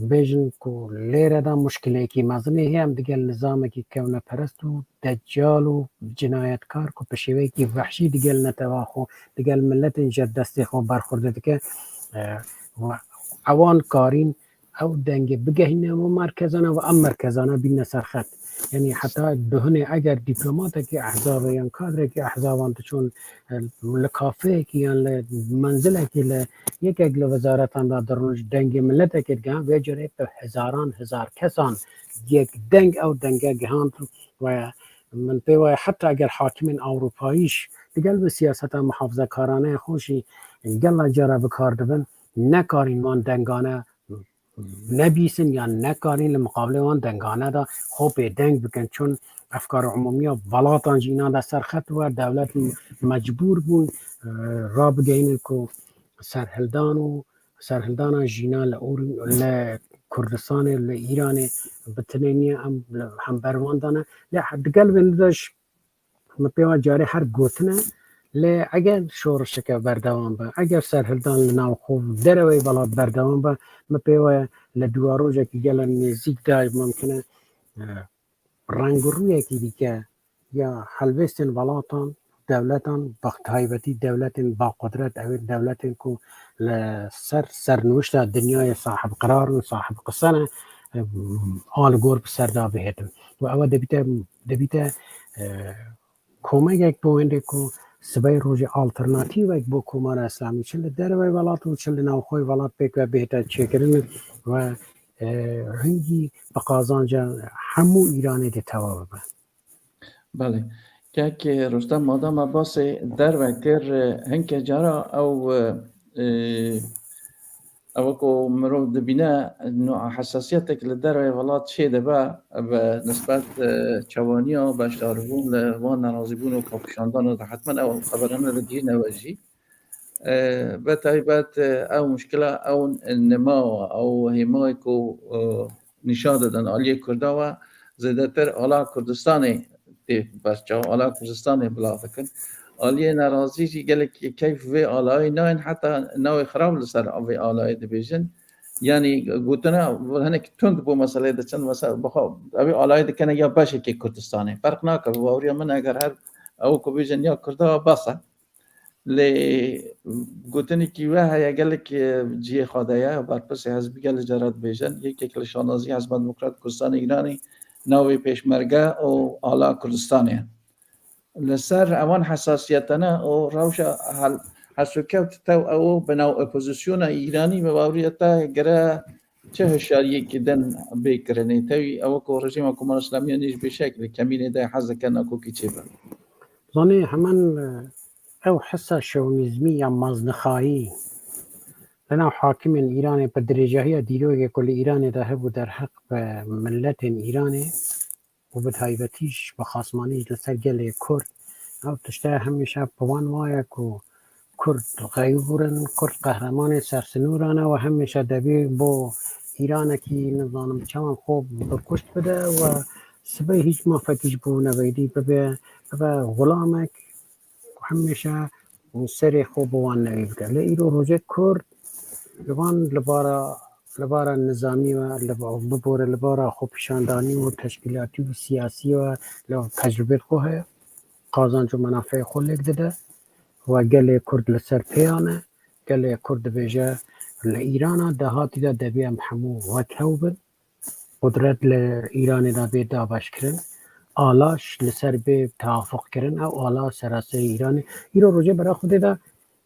bêjin ku lêre de muşkilekî mezin ê heye, em digel nizamekî kevneperest û deccal û cinayetkar ku bi şêweyekî vehşî digel netewa xwe, digel miletên ji destê xwe berxwedê dike, e, û ewan karîn ew dengê bigehîne bo merkezana û em merkezana bîne ser xet. Yanî heta duhunê eger dîplomatekî ehzabê yan kadrekî ehzaban diçûn, e, li kafeyekî yan li menzilekî li yekek li wezaretan de dirûn ji dengê miletekê digihan, vê carê bi hezaran hezar kesan yek deng ew denge gihand we min pê wayê heta eger hakimên Ewropayî jî digel bi siyaseta muhafizekaraneyê xwe jî gela cara bi kar dibin, nekarîn wan dengane nebîsin yan nekarîn li miqabilê wan dengane de xwe bêdeng bikin. Çun efkara umûmiya welatan jî înan de ser xet we, dewlet mecbûr bûn, e, rabigihînin ku serhildan û serhildana jîna li Ûr-, li Kurdistanê, li Îranê bi tinê niye, em li hember wan de ne. Lê he-, digel vê de jî min pê wa carê her gotine, lê eger şorişeke berdewam be, eger serhildan li nav xwe derewey welat berdewam be, min pê wa li dûa rojekî gele nêzîk de mumkin e, e, rengûrûyekî dike ya helwêstên welatan, dewletan, bi taybetî dewletên baqudret, ew ên dewletên ku li ser sernûşta dinyayê sahib qirar in, sahib qise ne, e, a li gor bi ser de bihêtin. Û ew dibîte, dibîte, e, komegek bo hindê ku sibey rojê alternatîvek bo Komara Îslamî, çi li dervey welat û çi li navxwey welat pêk ve bihête çêkirin ve, e, hingî bi qazanca hemû Îranê dê tewa bibe. Belê. Kek Rustem, madama basê derve kir, hinke cara ew, e, ew ku mirov dibîne, no, hesasiyetek li derveyê welat çê dibe bi nisbet, e, çawaniya beşdarbûn li van nerazîbûn û xwepişandana de hetmen ew xeberane digihîne we jî. E, bi taybet, e, ew muşkila ew nima, ew hêmayê ku, e, nîşan didin aliyê Kurda we zêdetir ala Kurdistanê tê berçav, ala Kurdistanê bila dikin. Aliyê nerazî jî gelek keyf vê alayê nayên, heta navê xirab li ser vê alayê dibêjin. Yanî gotina hinek tund bû meseleyê diçin, mesela, bixwe, ew ê alayê dikene ya beşekê Kurdistanê. Ferq nake, bi baweriya min eger her ew ku bêjin ya Kurda bes e. Lê gotinekî we heye, gelek, e, cihê xwe de ye, berpirsê hezbî gelek cara dibêjin, yekek li şanazî Hizba Demokrat Kurdistanê Îranê navê Pêşmerge û ala Kurdistanê ye. Li ser ewan hesasiyetene û rewşa hel-, hesûkewt tew ew bi nav opozisyona Îranî bi baweriya te gire çi hişyariyekî din bê kirinê? Tevî ew ku rejîma Komara Îslamî ya nû jî bêşek li kemînê de hez dike nakokî çêbe. Zanî hemen, e, ew hisa şewmîzmî ya maznixayî li nav hakimên Îranê bi dirêjahiya dîrokê ku li Îranê de hebû derheq bi miletên Îranê û bi taybetî ji bi xasmanî ji li ser gelê Kurd, ew tişte hemîşe bi wan waye ku Kurd xeyûr in, Kurd qehremanê sersinûran e û hemîşe debê bo Îranekî, nizanim çawan, xwe bi kuşt bide û sibê hîç mafekî ji bo neveydî bibe, bibe xulamek ku hemîşe serê xwe bi wan newî bike. Lê îro rojê Kurd li van, li bara, li bara nizamî ve, li ba-, bibore li bara xwepîşandanî û teşkîlatî û siyasî ve li tecrûbê xwe heye. Qazanc û menafeyê xwe lêk dide û gelê Kurd li ser pêyan e. Gelê Kurd dibêje, li Îrana dahatî de debê em hemû wek hew bin. Qudret li Îranê de bê dabeşkirin. Ala ş-, li ser bê tewafuq kirin. Ew ala seraserî Îranê. Îro rojê bera Xwedê de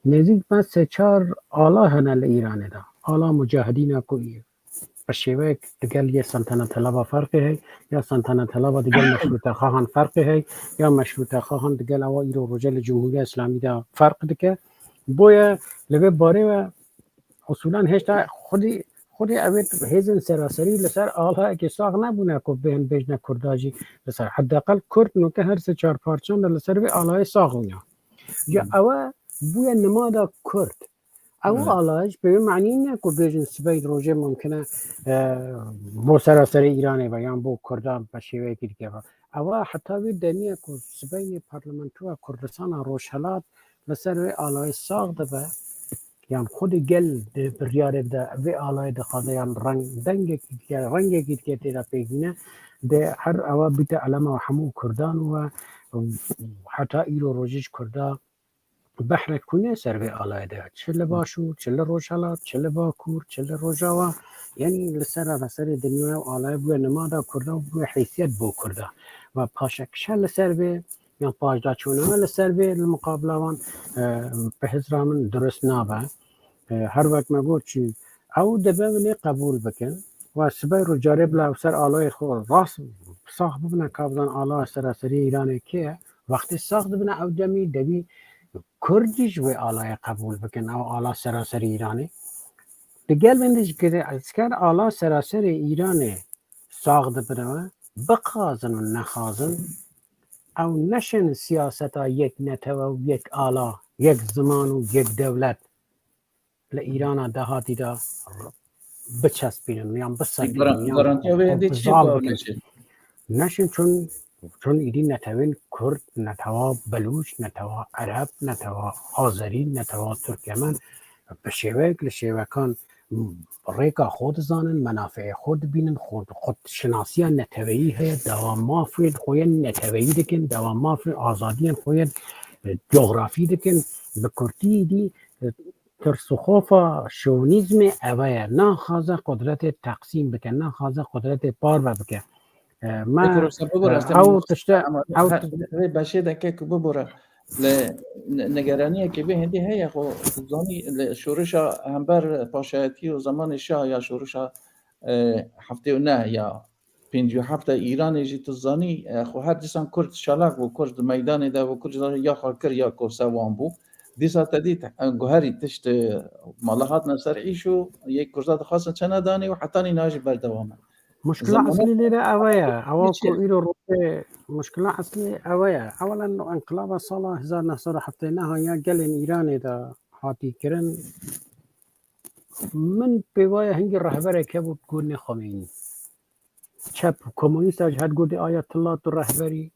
nêzîk me sê çar ala hene li Îranê de. Ala mucahidîna ku bi şêweyek digel yê Sentena Telaba ferqê hey, ya Sentena Telaba digel meşrûtexahan ferqê hey, ya meşrûtexahan digel ewa îro roje li Cumhuriya Îslamî de ferq dike. Boye li vê barê ve usulan hêşta xwedî, xwedî ew ê hêzên seraserî li ser alhayekê sax nebûne ku bêhn bêjne Kurda jî li ser. Hedeqel Kurd nuke her sê çar parçan de li ser vê alayê sax bûne. Ya ew e bûye nimada Kurd. Ew Evet. alayîş bi wê manî ne ku bêjin sibey rojê mumkin e, e, bo seraserê Îranê ve yan bo Kurdan be şêweyekî dike ve. Ewa heta wê demiyê ku sibeyê parlamentoya Kurdistana Rojhelat li ser wê alayê sax dibe, yan xwedî gel di biryarê de vê alayê dixwaze yan reng dengekî dike, rengekî dike tê de pêk bîne, dê her ewa bîte elema hemû Kurdan û we heta îro rojê ji Kurda behrek hûn ê ser vê alayê de. Çi li Başûr, çi li Rojhelat, çi li Bakur, çi li Rojava. Yanî li ser seraserê dinyaya ew alaya bûye nimada Kurda û bûye heysiyet bo Kurda. Ve paşekişe li ser vê, yan paşdaçûna li ser vê li muqabila wan, e, bi hizra min dirust nabe. E, her wek me got jî, ew dibe wê qebûl bikin. Ve sibey rû carê bila ew ser alayê xwe rast sax bibine, ka bizan ala seraserî Îranê kê ye. Wextê sax dibine ew demî, dewî Kurd jî ji wê alayê qebûl bikin, ew ala seraserî Îranê. Digel vê de jî, esker ala seraserê Îranê sax dibine, bixwazin û nexwazin, ew neşên siyaseta yek netewe û yek ala, yek ziman û yek dewlet li Îrana dahatî de biçespînin yan bisekinin Garan- yan garantiya wê hindî çi zal bikin. Neşin çun, çun îdî netewên Kurd, netewa Belûç, netewa Ereb, netewa Azerî, netewa Turkemen bi şêweyek li şêwekan rêka xwe dizanin, menafeyê xwe dibînin, xwe, xwe şinasiya neteweyî heye, dawa mafên xwe yên neteweyî dikin, dawa mafên azadiyên xwe yên, e, cografî dikin. Bi kurtî îdî, e, tirs û xofa şovinîzmê ewe ye. Naxwaze qudretê teqsîm bike, naxwaze qudretê parve bike. E, me, Pêk Rose, bibore, e, ez te ew tişte, ama ew her, ti- her beşê de kek bibore. Li ne-, negeraniyekê vê hindî heye, xwe zanî li şorişa hember paşayetî û zemanê şah ya şorişa, e, heftê û neh ya pêncî û heft de Îranê jî tu zanî, e, xwe her dîsan Kurd çalak bû, Kurd di meydanê de bû, Kurd ya xwe kir ya ku se wan bû. Dîsa te dît, e, guherî tişt, e, mala hatine ser îş û yek Kurda dixwastin çene danê û hetanî niha jî berdewam e. Muşkila Zamana eslî lê de ewe ye. Ewa Niçin? ku îro rojê muşkila eslî ewe ye. Ewelen enqilaba sala hezar neh sed û heftê neh ya gelên Îranê de hatî kirin. Min pê waya hingî rehberek hebû, got nê Xomeyî. Çep û komunîsta ji hev gotê Ayetullah tu rehberî,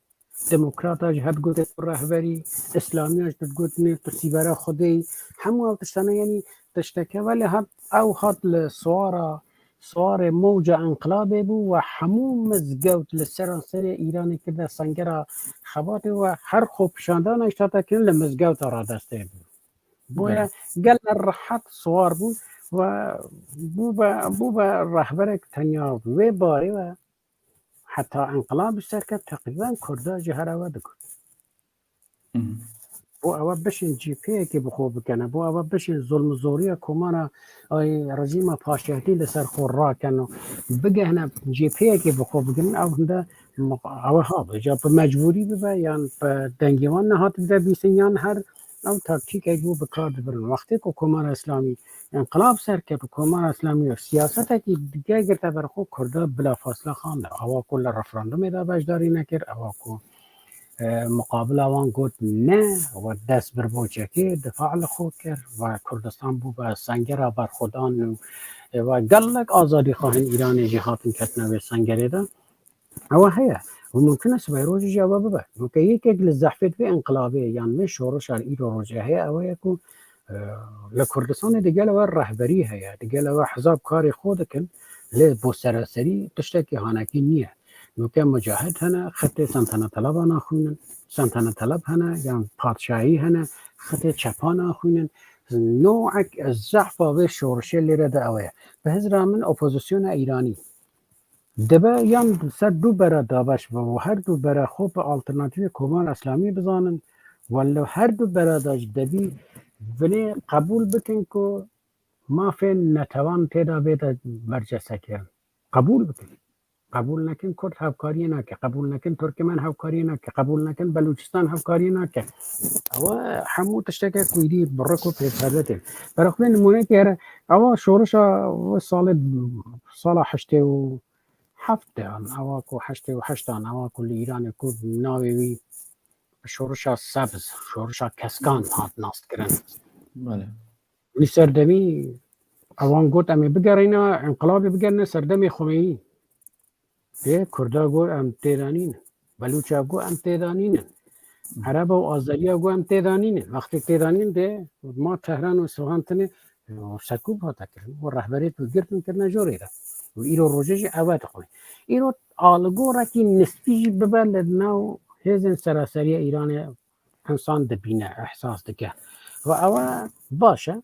demokrata ji hev gotê tu rehberî, îslamiya ji tu gotê tu sîbera Xwedê yî. Hemû ev tiştane, yanî tişteke, welê hat, ew hat li siwara, siwarê mewca enqilabê bû we hemû mizgewt li seranserê Îranê kirde sengera xebatê we her xwepişandana ji hate kirin li mizgewta radestê bû. Boye Belê. gel rehet siwar bû ve bû be, bû be rehberek tenya wê barê ve heta enqilab ser ket teqrîben Kurda ji her ewe digot. Hı hı. Bo ewe bişên cîpeyekê bi xwe bikene, bo ewe bişên zulm û zoriya komara, ay, rejîma paşayetî li ser xwe raken û bigehne cîpeyekê bi xwe bigirin, ew hinde ewe ha bica bi mecbûrî bibe yan bi dengê wan nehat bide bîsin yan her ew taktîkek bû bi kar dibirin. Wextê ku Komara Îslamî enqilab ser ket û Komara Îslamî siyasetekî dike girte ber xwe, Kurda bila fasle xande. Ewa ku li referandumê de beşdarî nekir, ewa ku, e, muqabila wan got ne, we dest bir bo çekê, difa li xwe kir, we Kurdistan bû be sengera berxwedan û, e, we gelek azadîxwahên Îranê jî hatin ketine wê sengerê de. Ewa heye. Û mumkin e sibê rojê jî ewa bibe. Weke yekek li zehfê vê enqilabê yan vê şorişa îro rojê heye, ewa ye ku, e, li Kurdistanê digel ewa rehberî heye, digel ewa hizab karê xwe dikin, lê bo seraserî tiştekî hanekî niye. Nuke mucahid hene, xetê Sentene Teleba naxwînin, Sentene Teleb hene, yan padşahî hene, xetê çepa naxwînin. Nowek zehfa vê şorişê lêre de ew e. Bi hizra min opozisyona Îranî dibe yan ser du bera dabeş be û her du bera xwe bi alternatîfê Komara Îslamî bizanin. Wele her du bera de jî debî binê qebûl bikin ku mafên netewan tê de bête bercesekirin. Qebûl bikin. Qebûl nekin Kurd hevkariyê nake, qebûl nekin Turkmen hevkariyê nake, qebûl nekin Belûçistan hevkariyê nake. Ewa hemû tişteke ku êdî bi rik û pêperde tên. Bera xwe nimûnekê here, ewa şorişa wê salê, sala heştê û heft de an, ewa ku heştê û heşt an, ewa ku li Îranê ku navê wî şorişa sebz, şorişa keskan hat naskirin. Belê. Li serdemî ewan got, em ê bigerîne, înqilabê bigerîne serdemê Xumeyî. Dê Kurda got, em têda nînin. Belûça got, em têda nînin. Ereba û Azeriya got, em têda nînin. Wextê têda nînin dê ma Tehran û Isfahan tinê, e, sekûb hate kirin. Û rehberê tu girtin kirine jorê de. Û îro rojê jî ewe dixwe. Îro aligorekî nisbî jî bibe li nav hêzên seraseriya Îranê, însan dibîne, ihsas dike. Ve ewe baş e.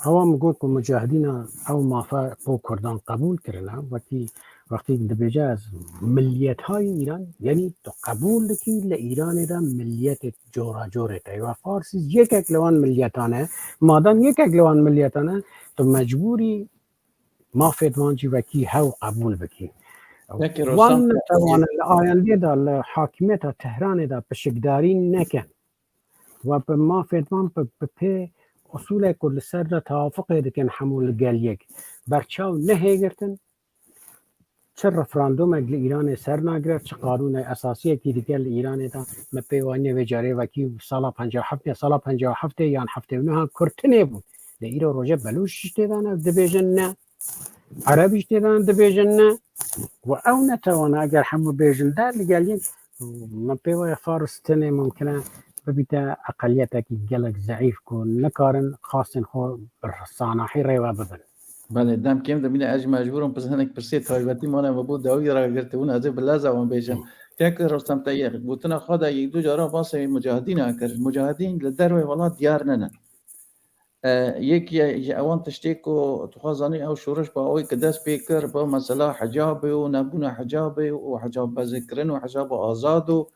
Ewa min got ku mucahidîna ew mafe bo Kurdan qebûl kirine, wekî wextî dibêje ez miliyetayê Îran, yanî tu qebûl dikî li Îranê de miliyetê cora corê te. Ewa Farsî yekek li wan miliyetan e, madem yekek li wan miliyetan e, tu mecbûrî mafê wan jî wekî hew qebûl bikî. Peki, Wan Rostam, netewane li ayendê de li hakimiyeta Tehranê de pişikdarî nekin. Ve bi mafê wan bi, bi pê usulek ku li ser de tewafuqê dikin hemû li gel yek berçaw nehêgirtin, çi referandumek li Îranê ser nagire, çi qanûnê esasiyekî dike li Îranê de, me pê waniye vê carê wekî sala penca heft ya, sala penca heftê yan heftê û neh kurtinê bû. Lê îro roje Belûç jî têdane dibêjin ne. Ereb jî têdan dibêjin ne. Û ew netewana eger hemû bêjin de li gel yek, min pê waya Faris tenê mumkin e bibîte eqeliyetekî gelek zeîf ku nikarin xastên xwe bi sanahî rêve bibin. Belê, dem kêm dimîne ez jî mecbûr im pirs-, hinek pirsê taybetî mane me bo dawî ragirtibûn, ez ê bi leza wan bêjim. Kek Rostem te yê gotina xwe de yek du cara basê mucahidîna kir. Mucahidîn li dervê welat diyar nene. E, yek ye ji ewan tiştê ku tu xwe zanî ew şoreş bi awê ki dest pê kir, bi mesela hicabê û nebûna hicabê û hicab bezêkirin û hicaba azad û,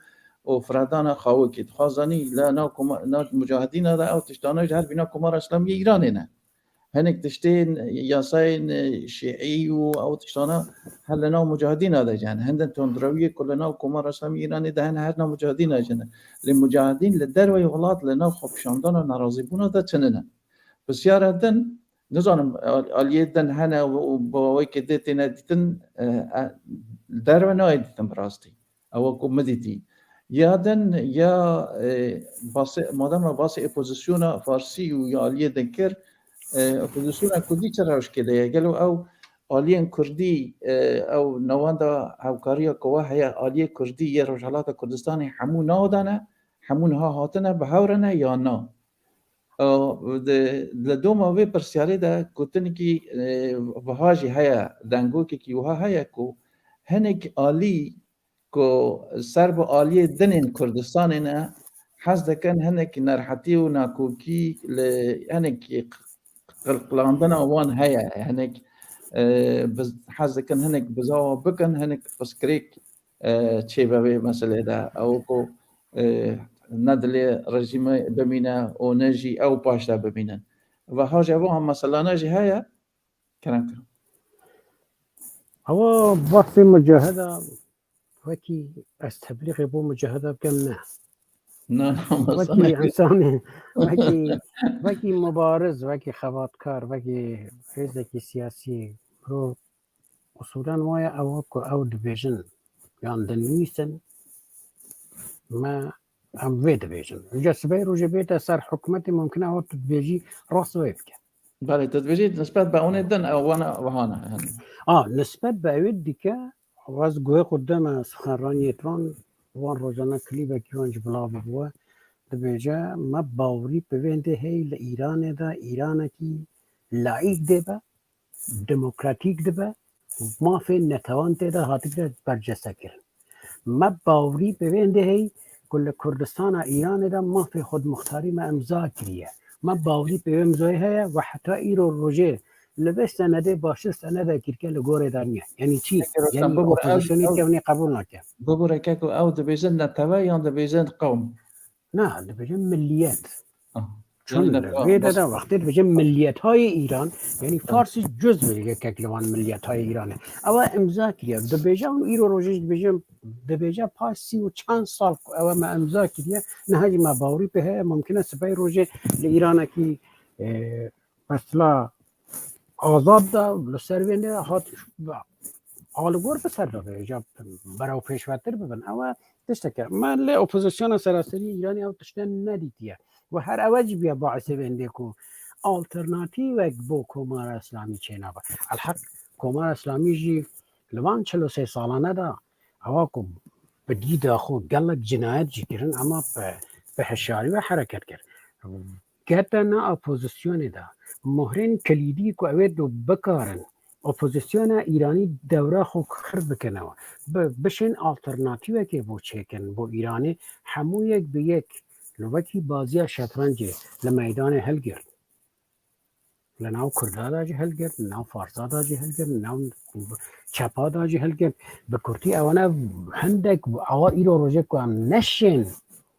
û firedana xawikê. Tu xwe zanî li nav koma-, nav mucahidîna de ew tiştana ji her bîna Komara Îslamî yê Îranê ne. Hinek tiştên yasayên şîî û ew tiştana her li nav mucahidîna de jî hene. Hindin tundrewiyê ku li nav Komara Îslamî Îranê de hene her nav mucahidîna jî hene. Lê mucahidîn li derveyî welat li nav xwepişandana nerazîbûna de çi nine. Pisyara din, nizanim al-, aliyê din hene û, û bi awayekê dê têne dîtin, e, e, derve nayê dîtin bi rastî. Ew ku min dîtî. Ya din ya, e, basê, madem me basê opozisyona farsî û ya aliyê din kir, e, opozisyona kurdî çi rewşkê de ye? Gelo ew aliyên kurdî, e, ew navenda hevkariya ku we heye, aliyê kurdî yê Rojhelata Kurdistanê hemû navdane, hemû niha hatine, bi hew re ne ya na? Ew, di, li doma vê pirsyarê de gotinekî, e, wiha jî heye, dengokekî wiha heye ku hinek alî ku ser bi aliyê din ên Kurdistanê ne, hez dikin hinek nerhetî û nakokî li hinek qilqilandina wan heye. Hinek, e, biz-, hez dikin hinek bizawa bikin, hinek pirsgirêk, e, çêbe vê meselê de. Ew ku, e, ne dilê rejîmê bimîne û ne jî ew paş de bimînin. Ve haja van meselane jî heye. Kerem, kerem. Ewa basê mucahida, wekî ez teblîxê bo mucahida bikim, ne. Na, na, Wekî insanê, wekî, wekî mubariz, wekî xebatkar, wekî hêzekî siyasî, mirov usulen waya ew ku ew dibêjin, yan dinivîsin, me, em vê dibêjin. Îca sibê rojê bête ser hikûmetê, mumkin e ew tu dibêjî rast wê bike. Belê, tu dibêjî nisbet bi ewnê din, ew wana wiha ne, yani. A, nisbet bi ewê dike, ez guhê xwe dime sixenraniyê wan, wan rojane klîbekî wan jî bila bibû. Dibêje, me bawerî bi vê hindê heye li Îranê de, Îranekî laîk dê be, demokratîk dibe û mafên netewan tê de hatibire bercestekirin. Me bawerî bi vê hindê heye ku li Kurdistana Îranê de mafê xwedmuxtarî me imza kiriye. Me bawerî bi vê imzayê heye û heta îro rojê li vê senedê baştir senedekî dike li gorê de niye. Yanî çi? Peki, Rostem, Yanî bibûre, ew, opozisyonê ew, ke ewnê qebûl nake. Bibûre keko ew dibêjin netewe yan dibêjin qewm? Na, dibêjin miliyet. Ah. Çun Yani li netewe, vê de bas- de wextê dibêjin miliyetayê Îran, yanî Tamam. Farsî cuz bê yekek li wan miliyetayê Îranê. Ew e imza kiriye. Dibêje û îro rojê jî dibêje, dibêje paş sî û çend sal ku ew e me imza kiriye. Niha jî me bawerî pê heye, mumkin e sibê rojê li Îranekî, e, mesela azad de li ser vê ne hat aligor bi ser de be, ja berew pêşvetir bibin. Ew e tişteke. Me lê opozisyona seraserî Îranê ew tişte nedîtiye. Û her ew e jî bûye baisê vê hindê ku alternatîvek bo Komara Îslamî çênabe. Elheq Komara Îslamî jî li van çil û sê salane de ewa ku bi dîda xwe gelek cinayet jî kirin, ema bi, bi hişyarî ve hereket kir. Kete na opozisyonê de mohrên kilîdî ku ew ê do bikarin opozisyona Îranî dewra xwe xirb bikinewe. Bi, bişên alternatîvekê bo çêkin bo Îranê, hemû yek bi yek li wekî baziya şetrencê li meydanê hilgirt. Li nav Kurda da jî hilgirt, li nav Farsa da jî hilgirt, li nav çepa da jî hilgirt. Bi kurtî ewana hindek awa îro rojê ku em neşên,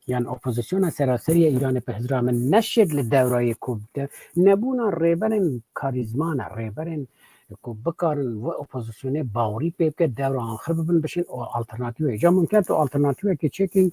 yan opozisyona seraserî ya Îranê bi hizra min neşêt li dewrayê ku bide, nebûna rêberên karîzma ne, rêberên ku bikarin vê opozisyonê bawerî pê bike, dewra axir bibin, bişên o alternatîvê. Ca mumkin tu alternatîvekê çêkî,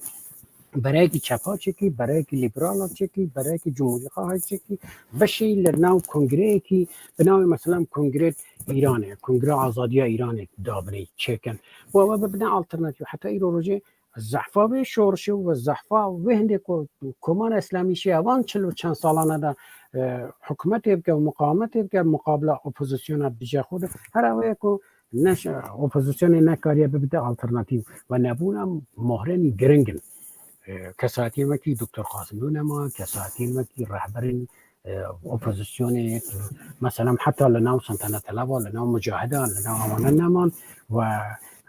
bereyekî çepa çêkî, bereyekî lîberala çêkî, bereyekî cumhurîxwahê çêkî, bişî li nav kongreyekî, bi navê mesela Kongrê Îranê, Kongra Azadiya Îranê dabinê çêkin. Û ewe bibine alternatîv. Heta îro rojê zehfa vê şorişê û zehfa wê hindê ku Komara Îslamî şiya van çil û çend salane de, e, hikûmetê bike û muqawemetê bike muqabila opozisyona dije xwe de. Her ewe ye ku neş-, opozisyonê nekariye bibite alternatîv ve nebûna mohrên giring in. E, kesatiyên wekî Doktor Qasimlû nema, kesatiyên wekî rehberên, e, opozisyonê, e, mesela heta li nav Sultana Teleba, li nav Mucahida, li nav ewana neman ve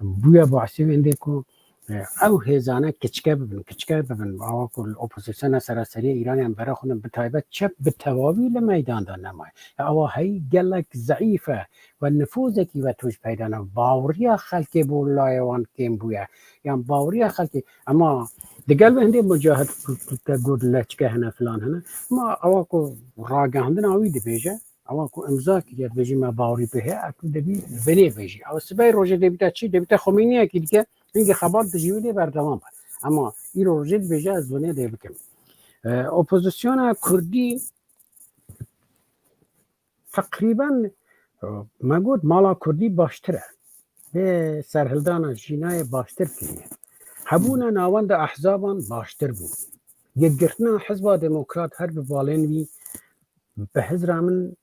bûye bahsê wê hindê ku, e, ew hêzane kiçike bibin, kiçike bibin. Awa ku li opozisyona seraserî Îranê em bera xwe din, bi taybet çep bi tewavî li meydan de nemaye. Ewa heyî gelek zeîf e ve nifûzekî ve tûj peyda ne. Baweriya xelkê bo layê wan kêm bûye. Yan baweriya xelkê. Ema digel ve hindê mucahid te got leçke hene filan hene. Ema ewa ku ragihandina wî dibêje, ewa ku imza kiriye dibêje me bawerî pê heye, ev tu dibî binê bêjî. Ew sibey rojê dê bîte çi? Dê bîte xwemîniyekî dike, hingê xebat dijî wî dê berdewam be. Ema îro rojê dibêje ez binê dê bikim. E, opozisyona Kurdî teqrîben, e, me got mala Kurdî baştir e. Vê serhildana jînayê baştir kiriye. Hebûna navenda ehzaban baştir bû. Yekgirtina Hizba Demokrat her bi balên wî bi hizra min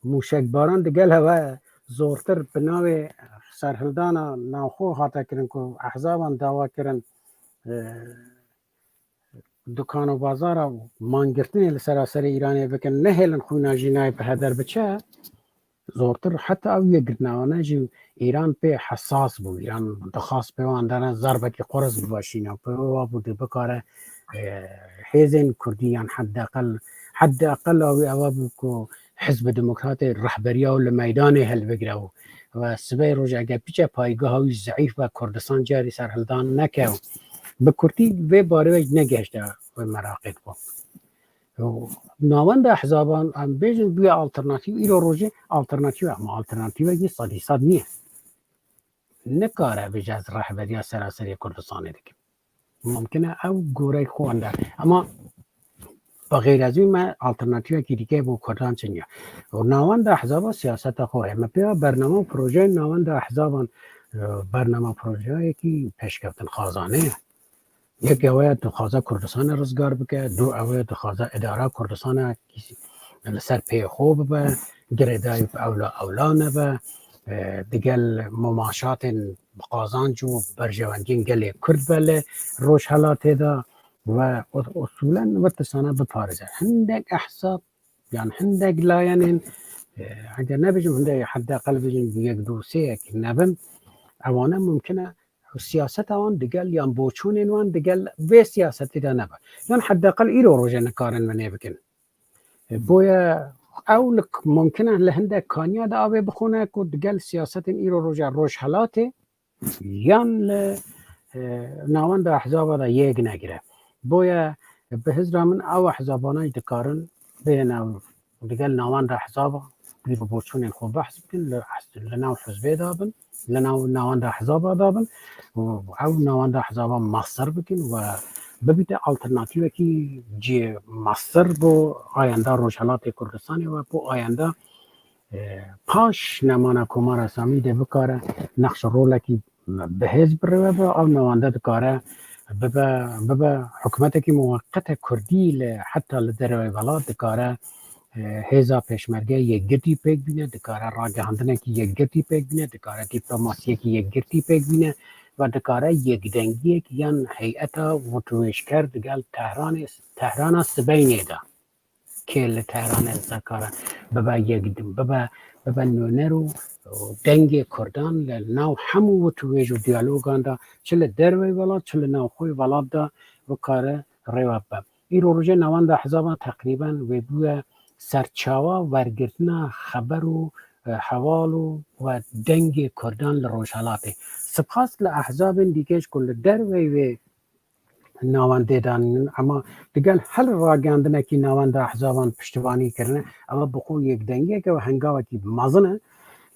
mûşekbaran digel hewe zortir bi navê serhildana navxwe hate kirin ku ehzaban dawa kirin, e, dukan û bazara û mangirtinê li seraserê Îranê bikin, nehêlin xwîna jînayê bi heder biçe, zortir heta ew yekgirtinawana jî Îran pê hesas bû. Îran dixwast pê wan dana zerbekî qurus biveşîne. Pê wê wa bû dê bikare, e, hêzên Kurdî yan heddeqel, heddeqela wî ewa bû ku Hizb Demokratê rehberiya wî li meydanê hilbigire û ve sibê roj eger piçe paygeha wî zeîf be Kurdistan carî serhildan neke û bi kurtî vê barê wê negihişte wê meraqê dibo. Û navenda ehzaban em bêjin bûye alternatîv, îro rojê alternatîv e, ama alternatîvekî sedî sed niye. Nikare bêje ez rehberiya seraserê Kurdistanê dikim. Mumkin e ew gorey xwe wende. Ema bi xêr ez wî me alternatîvekî dike bo Kurdan çi niye. Û navenda ehzaba siyaseta xwe heye. Me pêya bername û projeyên navenda ehzaban, e, bername û projeyekî pêşkeftinxwazane ye. Yek ew ye dixwaze Kurdistanê rizgar bike, du ew ye dixwaze îdara Kurdistanê li ser pê xwe bibe, girêdayî bi ewla ewla nebe, e, digel mumaşatên bi qazanc û berjewendiyên gelê Kurd be li Rojhelatê de ve u-, usûlen wê tirsana biparêze. Hindek ehzab, yan hindek layenên, e, eger nebêjim hindek, heddeqel bêjim yek du sêyek nebin, ewana mumkin e siyaseta wan digel yan boçûnên wan digel vê siyasetê de nebe. Yan heddeqel îro rojê nikarin binê bikin. E, boye ew li k-, mumkin e li hindek kaniya de avê bixwine ku digel siyasetên îro roja Rojhelatê yan li, e, navenda ehzaba de yek negire. Boye bi hizra min ew ehzabana jî dikarin bêne digel navenda ehzaba bîr û boçûnên xwe behs bikin, li, li nav hizbê de bin, li nav navenda ehzaba de bin û ew navenda ehzaba mestir bikin û bibîte alternatîvekî cihê mestir bo ayenda Rojhelatê Kurdistanê ve bo ayenda, e, paş nemana Komara Îslamî dê bikare nexş û rolekî bihêz birêve be, ew newende dikare bibe, bibe hikûmetekî muweqete kurdî li heta li derewê welat dikare, hêza pêşmerge yekgirtî pêk bîne, dikare ragihandinekî yekgirtî pêk bîne, dikare dîplomasiyekî yekgirtî pêk bîne ve dikare yekdengiyek yan heyeta witwêjker digel Tehranê, Tehrana sibeynê de. Kê li Tehranê dikare bibe yek, bibe, bibe nûner û, û dengê Kurdan li nav hemû witwêj û diyalogan de, çi li derveyî welat, çi li navxweyî welat de bikare rêwe bibe. Îro rojê navenda ehzaban teqrîben wê bûye serçawa wergirtina xeber û, e, heval û we dengê Kurdan li Rojhelatê. Spas li ehzabên dîke ji ku li derveyî wê navendê danînin, ema digel her ragihandinekî navenda ehzaban piştivanî kirine, ew bi xwe yekdengiyeke û hengavekî mezin e.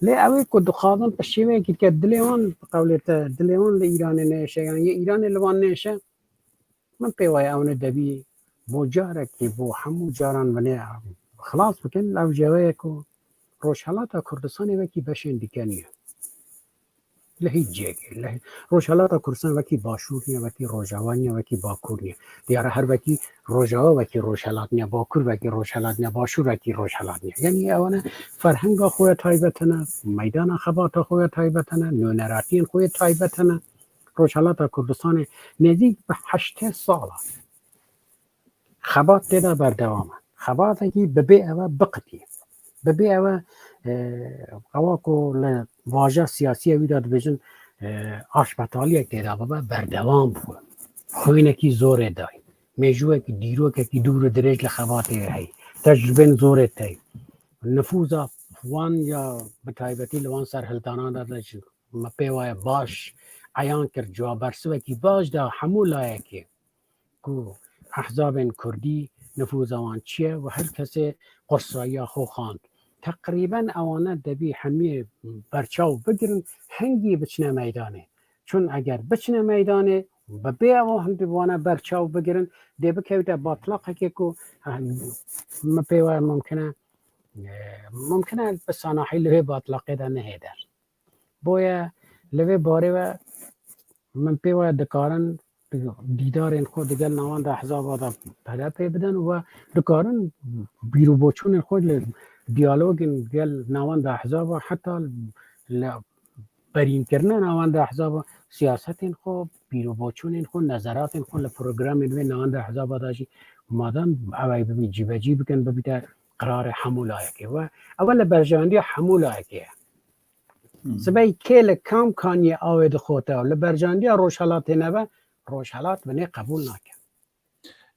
Lê ew ê ku dixwazin piştî wê yekî dike dilê wan, bi qewlê te, dilê wan li Îranê nêşe, yan yê Îranê li wan nêşe, min pê wayê ew ne debî bo carekî, bo hemû caran binê xilas bikin. Ew ji wê ye ku Rojhelata Kurdistanê wekî beşên dîke niye. Li hîç cihekê. Li Rojhelata Kurdistan wekî Başûr niye, wekî Rojava niye, wekî Bakur niye. Diyar e her wekî Rojava wekî Rojhelat niye, Bakur wekî Rojhelat niye, Başûr wekî Rojhelat niye. Yanî ewana ferhenga xwe ya taybet hene, meydana xebata xwe ya taybet hene, nûneratiyên xwe ya taybet hene. Rojhelata Kurdistanê nêzîk bi heştê sal e. Xebat tê de berdewam e. Xebatekî bibê ewe biqitî. Bibê ewe, e, ewa ku li vaja siyasî ya wî de dibêjin, e, aşbetaliyek tê de bibe, berdewam bû. Xwînekî zorê dayî. Mêjûyekî, dîrokekî dûr û dirêj li xebatê heyî. Tecrûbên zorê tey. Nifûza wan ya bi taybetî li wan serhildanan de, de jî me pê wayê baş eyan kir, cuwa bersivekî baş da hemû layekê ku ehzabên kurdî nifûza wan çi ye û her kesê qursayiya xwe xwend. Teqrîben ewana debî hemiyê berçaw bigirin, hingî biçine meydanê. Çun eger biçine meydanê, bi bê ew hindî wana berçaw bigirin, dê bikewte batlaqekê ku, eh, min pê wayê mumkin e, eh, mumkin e bi sanahî li wê batlaqê de nehê der. Boye li vê barê ve min pê wayê dikarin dîdarên xwe digel navenda ehzaba de pere pê bidin û we dikarin bîr û boçûnên xwe li diyalogên gel navenda ehzaba heta li berînkirina navenda ehzaba siyasetên xwe, bîr û boçûnên xwe, nezeratên xwe li programên wê navenda ehzaba de jî madem ew ê bibî cîbecî bikin, bibîte qirarê hemû layekê. We ew li berjewendiya hemû layekê ye. Hmm. Sibey kê li kam kaniyê awê dixote û li berjandiya Rojhelatê nebe, Rojhelat binê qebûl nake.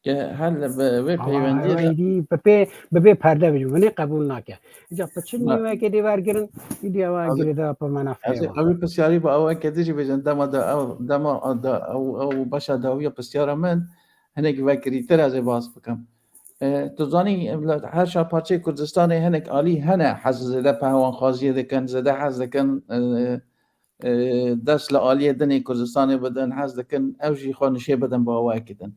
Ke her li bi vê Ama peywendiyê de êdî bi pê, bi pê perde bicû, binê qebûl nake. Îca piçin Na- nîwekê dê wergirin, îdî ewa Abi, girêdara bi menafê ez ê wa. Ew pisyarî bi ewa kedî jî bêjin, dema de ew, dema de ew, ew beşa dawiya pisyara min, hinek vekirîtir ez ê bas bikim. E, tu zanî, her şar parçeyê Kurdistanê hinek alî hene hez zêde pehwanxwaziyê dikin, zêde hez dikin, e, e, dest li aliyê dinê Kurdistanê bidin, hez dikin, ew jî xwe nişê bidin bi awayekî din.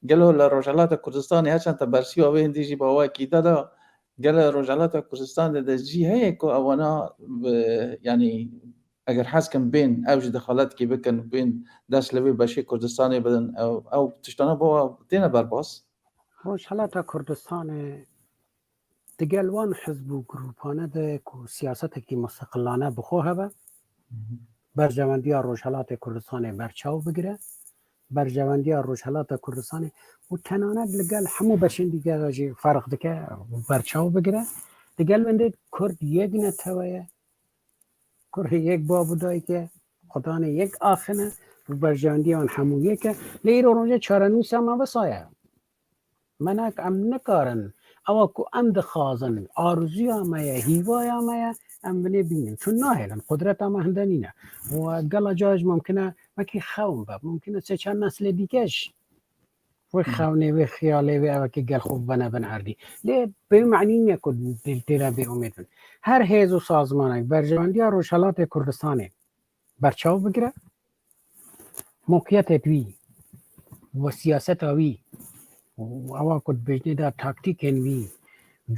Gelo li Rojhelata Kurdistanê her çend te bersiva wê hindî jî bi awayekî te da, gelo Rojhelata Kurdistanê de cî heye ku ewana, e, yanî eger hez kin bên, ew jî dexaletkî bikin, bên dest li vê beşê Kurdistanê bidin, ew, ew tiştana bo têne berbas? Rojhelata Kurdistanê digel wan hizb û grûpane de ku siyasetekî musteqilane bi xwe hebe, berjewendiya Rojhelatê Kurdistanê berçaw bigire, berjewendiya Rojhelata Kurdistanê û tenanet li gel hemû beşên dîge de jî ferq dike, berçaw bigire. Digel wendê Kurd yek netewe ye, Kurê yek bav û dayik e, xudanê yek axine û berjewendiya wan hemû yek e. Lê îro rojê çarenûsa me wisa ye. Menak em nikarin, ewa ku em dixwazin, arzuya me ye, hîvaya me ye, em binê bînin. Çun nahêlin, qudreta me hinde nîne. Û gela cayan jî mumkin e, wekî xewn be, mumkin e sê çar neslê dîke jî wê Hı. xewnê, wê xiyalê, wê ewekê gel xwe bibene bin erdî. Lê bi wê manî niye ku dil tê re bêumêd bin. Her hêz û sazmanek berjewendiya Rojhelatê Kurdistanê berçaw bigire, mewqiyetê wî û siyaseta wî û ewa ku dibêjnê de taktîkên wî,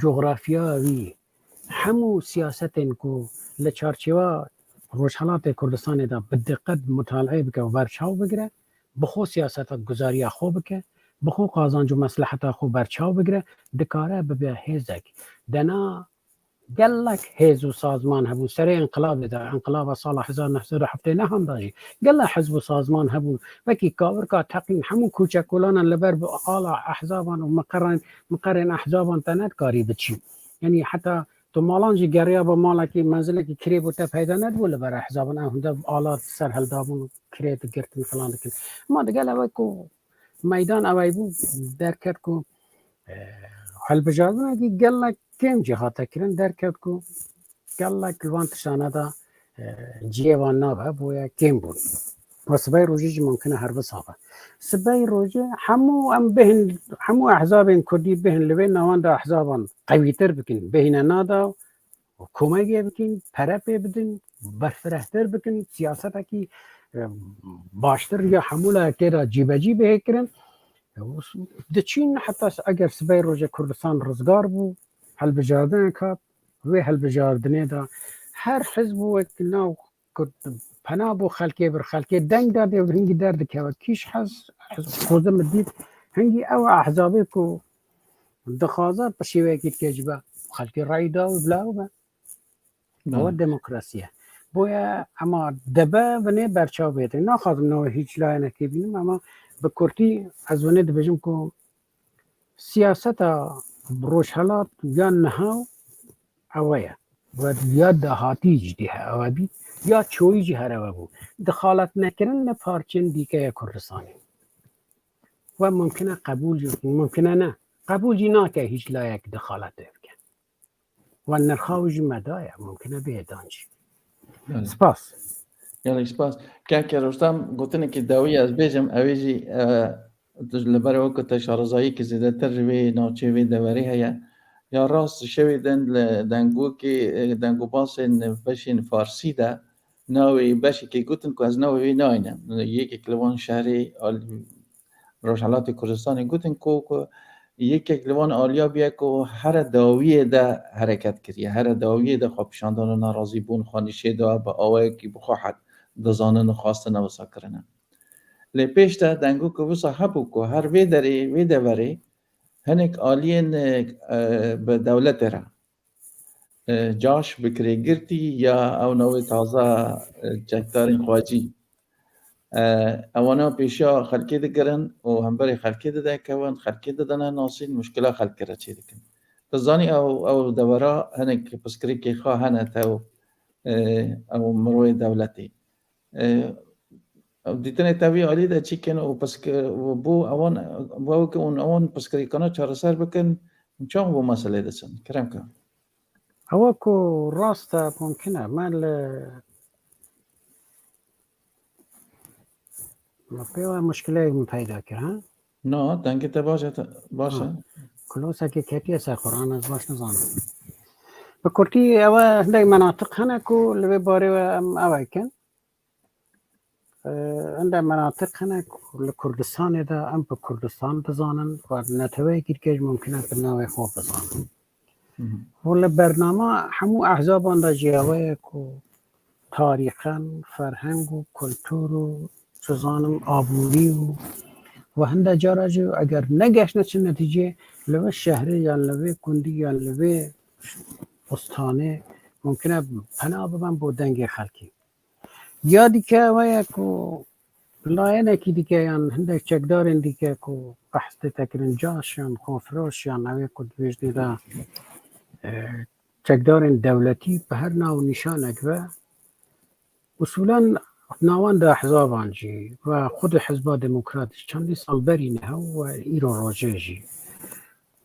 coxrafiya wî, hemû siyasetên ku li çarçêwa Rojhelatê Kurdistanê de bi diqet mutale'ê bike û berçaw bigire, bi xwe siyaseta guzariya xwe bike, bi xwe qazanc û mesleheta xwe berçaw bigire, dikare bibe hêzek. Dena gelek hêz û sazman hebûn. Serê înqilabê de, înqilaba sala hezar neh sed û heftê nehan de jî gelek hizb û sazman hebûn. Wekî kavirka teqîn hemû kûçekolanan li ber bi ala ehzaban û miqerên, miqerên ehzaban te nedikarî biçî. Yanî heta tu malan jî geriya bi malekî, menzilekî kirêb û te peyda nedibû li ber ehzaban. Ew hinde ala ser hildabûn û kirê digirtin, filan dikin. Ma digel ew ku meydan ew bû, derket ku, e, hilbijartinekî gelek kêm jî hate kirin, derket ku gelek li van tiştane de, e, cihê wan nabe, boye kêm bûn. Ve sibey rojê jî mumkin e her wisa be. Sibey rojê hemû em bihin, hemû ehzabên kurdî bihin li vê navenda ehzaban qewîtir bikin, bihîne nada û komegê bikin, pere pê bidin, berfirehtir bikin, siyasetekî, e, baştir ya hemû layek tê de cîbecî bihê kirin. Diçîn heta eger sibey rojê Kurdistan rizgar bû, hilbijardinek hat, wê hilbijardinê de her hizb û wek nav ku pena bo xelkê bir, xelkê deng da dê hingî derdikeve. Kîş hez, hez xozim dît, hingî ew ehzabê ku dixwaze bi şêweyekî dike ji be xelkê rayî da û bila û be. Ewa demokrasî ye. Boye ema debe vinê berçav bêtin. Naxwazim navê hîç layenekê bînim, ema bi kurtî ez vinê dibêjim ku siyaseta Rojhelat ya niha ewe ye. Ve ya dahatî jî dî he ewe bî, ya çoyî jî her ewe bû. Dixaletnekirin ne parçên dîke ye Kurdistanê. Ve mumkin e qebûl jî, mumkin e ne. Qebûl jî nake hîç layek dixaletê bike. Ve nirxa wî jî me daye, mumkin e bihê dan jî. Belê. Spas. Gelek spas. Keke Rostam, gotinekî dawî ez bêjim, ew ê jî, e, tu li ber wekî te şarizayî ki zêdetir ji vê navçeyê vê deverê heye. Ya rast şewê din li dengokê, e, dengobasên beşên farsî de navê beşekê gotin ku ez navê wê nayînim. Yekek li van şerê al-, Rojhelatê Kurdistanê gotin ku, ku yekek li van aliya bûye ku here dawiyê de hereket kiriye, here dawiyê de xwepişandana nerazîbûn, xwenîşê da bi awayekî bi xwe het dizanin û xwestin wisa kirine. Lê pêş de dengû ku wisa hebû ku her vê derê, vê deverê hinek aliyên, e, e, bi dewletê re, e, caş bi kirêgirtî ya ew navê taza, e, çekdarên xwecî. E, ewana pêşiya xelkê digirin û hemberî xelkê didekevin, xelkê didine nasîn, muşkila xelkê re çêdikin. Tu zanî ew, ew devera hinek pirsgirêkê xwe hene tew, e, ew mirovê dewletê. E, ew dîtinê te vî alî de çi kin û pisk-, û bo ewan, bo ew ki hûn ewan pirsgirêkana çareser bikin, çawa bo meselê diçin? Kerem ke. Ewa ku rast e, mumkin e. Me li, me pê ve muşkileyek min peyda kir, ha? Na, dengê te baş e, te, baş e. Ha. Klosekê ketiye ser Quran, ez baş nizanim. Bi kurtî ewe hindek menatiq hene ku li vê barê ve em ew kin. Hinde menatiq hene ku li Kurdistanê de em bi Kurdistan dizanin, û neteweyekî dike jî mumkin e bi navê xwe bizanin. Hı hı. Û li bernama hemû ehzaban de jî ewe ye ku tarîxan, ferheng û kultur û, çi zanim, aborî û, û hinde cara jî eger negeştine çi netîceyê, li vê şehrê yan li vê gundî yan li vê ustanê mumkin e pena biben bo dengê xelkê. Ya dîke ewe ye ku layenekî dîke yan hindek çekdarên dîke ku behs tê te kirin, caş yan xwefiroş yan ew ê ku dibêjinê de, e, çekdarên dewletî bi her nav û nîşanek ve, usûlen navenda ehzaban jî ve xwedê Hizba Demokrat jî çendî sal berî ne hew we îro rojê jî.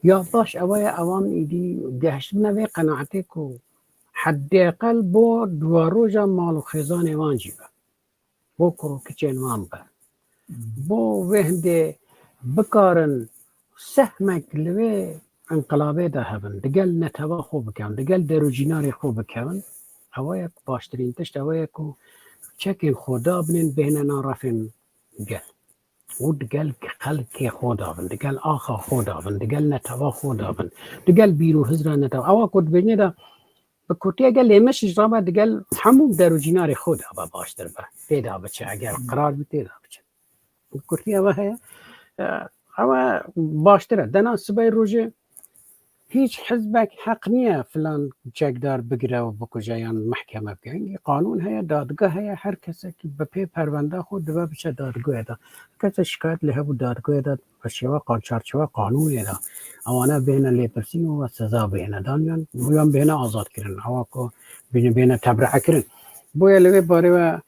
Ya baş ewe ye, ewan îdî gehiştine vê qenaetê ku heddêqel bo duwaroja mal û xêzanê wan jî be. Bo kur û kiçên wan be. Bo vê hindê bikarin sehmek li vê înqilabê de hebin, digel netewa xwe bikevin, digel derûcînarê xwe bikevin. Ewe ye ku baştirîn tişt, ewe ye ku çekên xwe dabinên bêhne na refên gel. Û digel xelkê xwe dabin, digel axa xwe dabin, digel netewa xwe dabin, digel bîr û hizra netewa. Ewa ku dibêjinê de bi kurtiye gel lê min şîş rabe digel hemû derûcînarê xwe de be baştir be. Tê de biçe, eger qirar bi tê de biçe. Bi kurtiye ve heye, e, Ew e baştir e. Dena sibey rojê hîç hizbek heq niye filan çekdar bigire û bikuje yan mehkeme bike. Hingî qanûn heye, dadgeh heye, her kesekî bi pê perwenda xwe dibe biçe dadgehê de. Kese şikayet li hebû dadgehê de bi şêwe qan-, çarçewe qanûnê de. Ewane bêhne lêpirsîn û seza bêhne dan yan, yan bêhne azad kirin. Ewa ku bêhne, bêhne tebri'e kirin. Boye li vê barê we,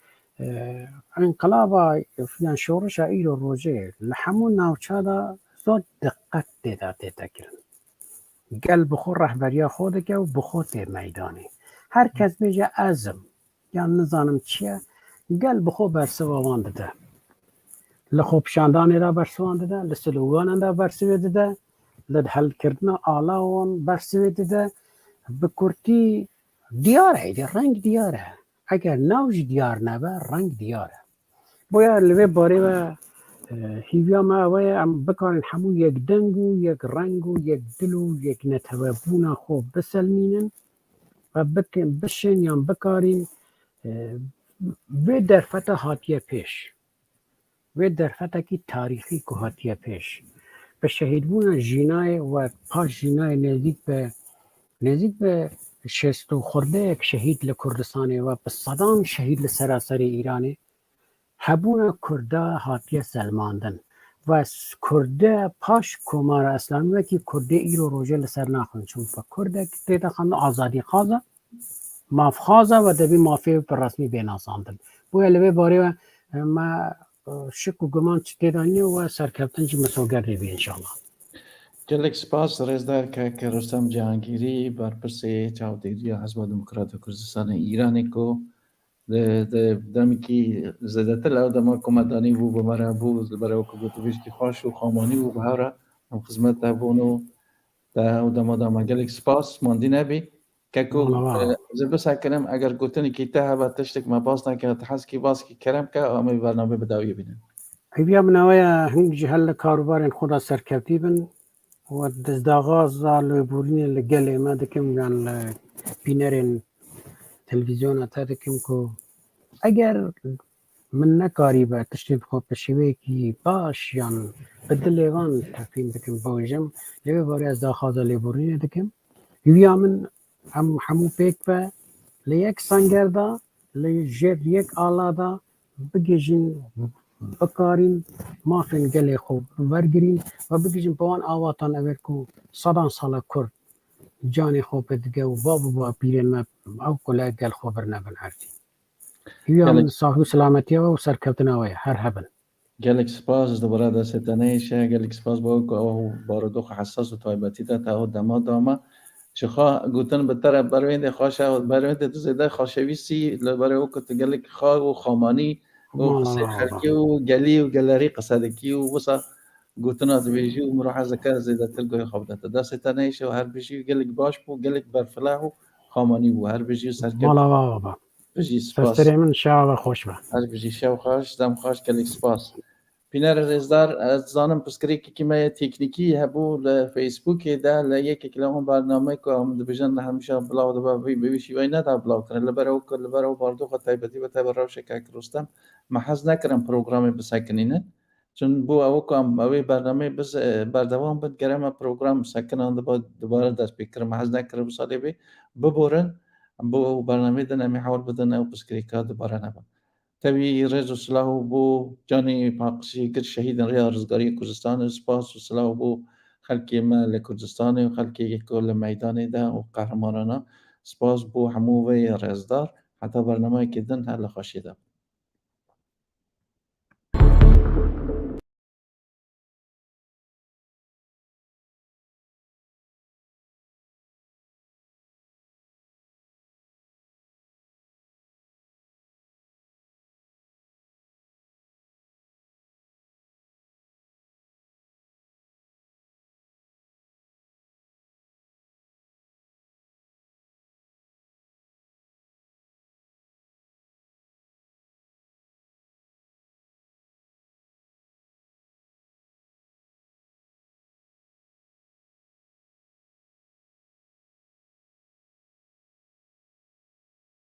e, înqilaba yan şorişa îro rojê li hemû navça de zor diqet tê de tête kirin. Gel bi xwe rehberiya xwe dike û bi xwe tê meydanê. Her kes bêje ez im, yan nizanim çi ye, gel bi xwe bersiva wan dide. Li xwepişandanê de bersivan dide, li sloganan de bersivê dide, li helkirina ala wan bersivê dide. Bi kurtî diyar e, êdî reng diyar e. Eger nav jî diyar nebe, reng diyar e. Boya li vê barê ve, e, hîviya me ew ye, em bikarin hemû yek deng û yek reng û yek dil û yek netewebûna xwe biselmînin ve bikin, bişên yan bikarîn, e, vê derfeta hatiye pêş. Vê derfetekî tarîxî ku hatiye pêş. Bi şehîdbûna jînayê we paş jînayê nêzîk bi, nêzîk bi şêst û xwurdeyek şehîd li Kurdistanê we bi sedan şehîd li seraserê Îranê hebûna Kurda hatiye selmandin. Ve s-, Kurde paş Komara Îslamî wekî Kurdê îro rojê li ser naxin. Çunku Kurdek tê de xandin azadîxwaz e, mafxwaz e ve debî mafê wî bi resmî bê nasandin. Boye li vê barê we, e, me, e, şik û guman çi tê de niye we serkeftin jî misoger dê bî înşallah. Gelek spas rêzdar kek Rustem Cihangîrî, berpirsê çavdêriya Hizba Demokrata Kurdistanê Îranê ku di, di demekî zêdetir li ew dema ku me danî bû bi me re bû, li ber ew ku gotivîşkî xweş û xamanî bû bi hev re em xizmet te bûn û te ew dema da me gelek spas mandî nebî. Keko, Mala wa. e, ez ê bisekinim, eger gotinekî te hebe, tiştek me bas nekir, te hezkî baskî kerem ke, em ê bernameyê bi dawiyê bînin. Hêviya min ew ye, hing ji her li karûbarên xwe de serkevtî bin. Û ez daxwaza lêborînê li gelê me dikim, yan li bînerên televîzyona te dikim ku eger min nekarîbe tiştê bi xwe bi şêweyekî baş yan bi dilê van tefhîm bikim, biwêjim, lê vê barê ez daxwaza lêborînê dikim. Hêviya min em hemû pêk be li yek senger de, li jêr yek ala de bigihîjin, bikarîn mafên gelê xwe wergirîn ve bigihîjin bi wan awatan, ew ê ku sedan sala Kurd canê xwe bidide û bav û bapîrên me ew kule gel xwe birine bin erdî. Hêviya Gelek min saxî û selametiya we û serkeftina we ye. Her hebin. Gelek spas, ji dubare destê te nehêşe, gelek spas bo ew ku ew barodoxa hesas û taybetî de te ew dema da me. Ji xwe gotin bi te re berwêndê xweş e, berwêndê tu zêde xweşewîstî, li ber ew ku tu gelek xaw û xamanî û Mala qisê wa xelkê û gelî û gelerî qise dikî û wisa gotina dibêjî û min re hez dike zêdetir guhê xwe bide te. Destê te nehêşe û her bijî û gelek baş bû, gelek berfileh û xamanî bû. Her bijî û serkevt. Mala wa baba. Bijî, spas. Serserê min, şeva xweş be. Her bijî, şev xweş, dem xweş, gelek spas. Bînerê rêzdar, ez dizanim pirsgirêkekî me yê teknîkî hebû li Facebookê de, li yekek li wan bername ku em dibêjin hemîşa bilaw dibe, vî, bi vî şîveyî neda bilaw kirin. Li ber ew ku, li ber ew barodoxa taybetî ve te bi rewşeke Rustem, me hez nekirin programê bisekinînin. Çun bo ew ku em, ew ê bernameyê biz, e, berdewam bin, gere me program sekinandiba, dubare dest pê kirin. Me hez nekirin wisa lê bê biborin, bo ew bernameyê din em ê hewl bidin ew pirsgirêka dubare nebe. Tevî rêz û silav bo canê paqijî gir şehîdên Rêya Rizgariyê Kurdistanê, spas û silav bo xelkê me li Kurdistanê û xelkê ku li meydanê de û qehremanana. Spas bo hemû vê rêzdar. Heta bernameyekê din her li xweşiyê de bin.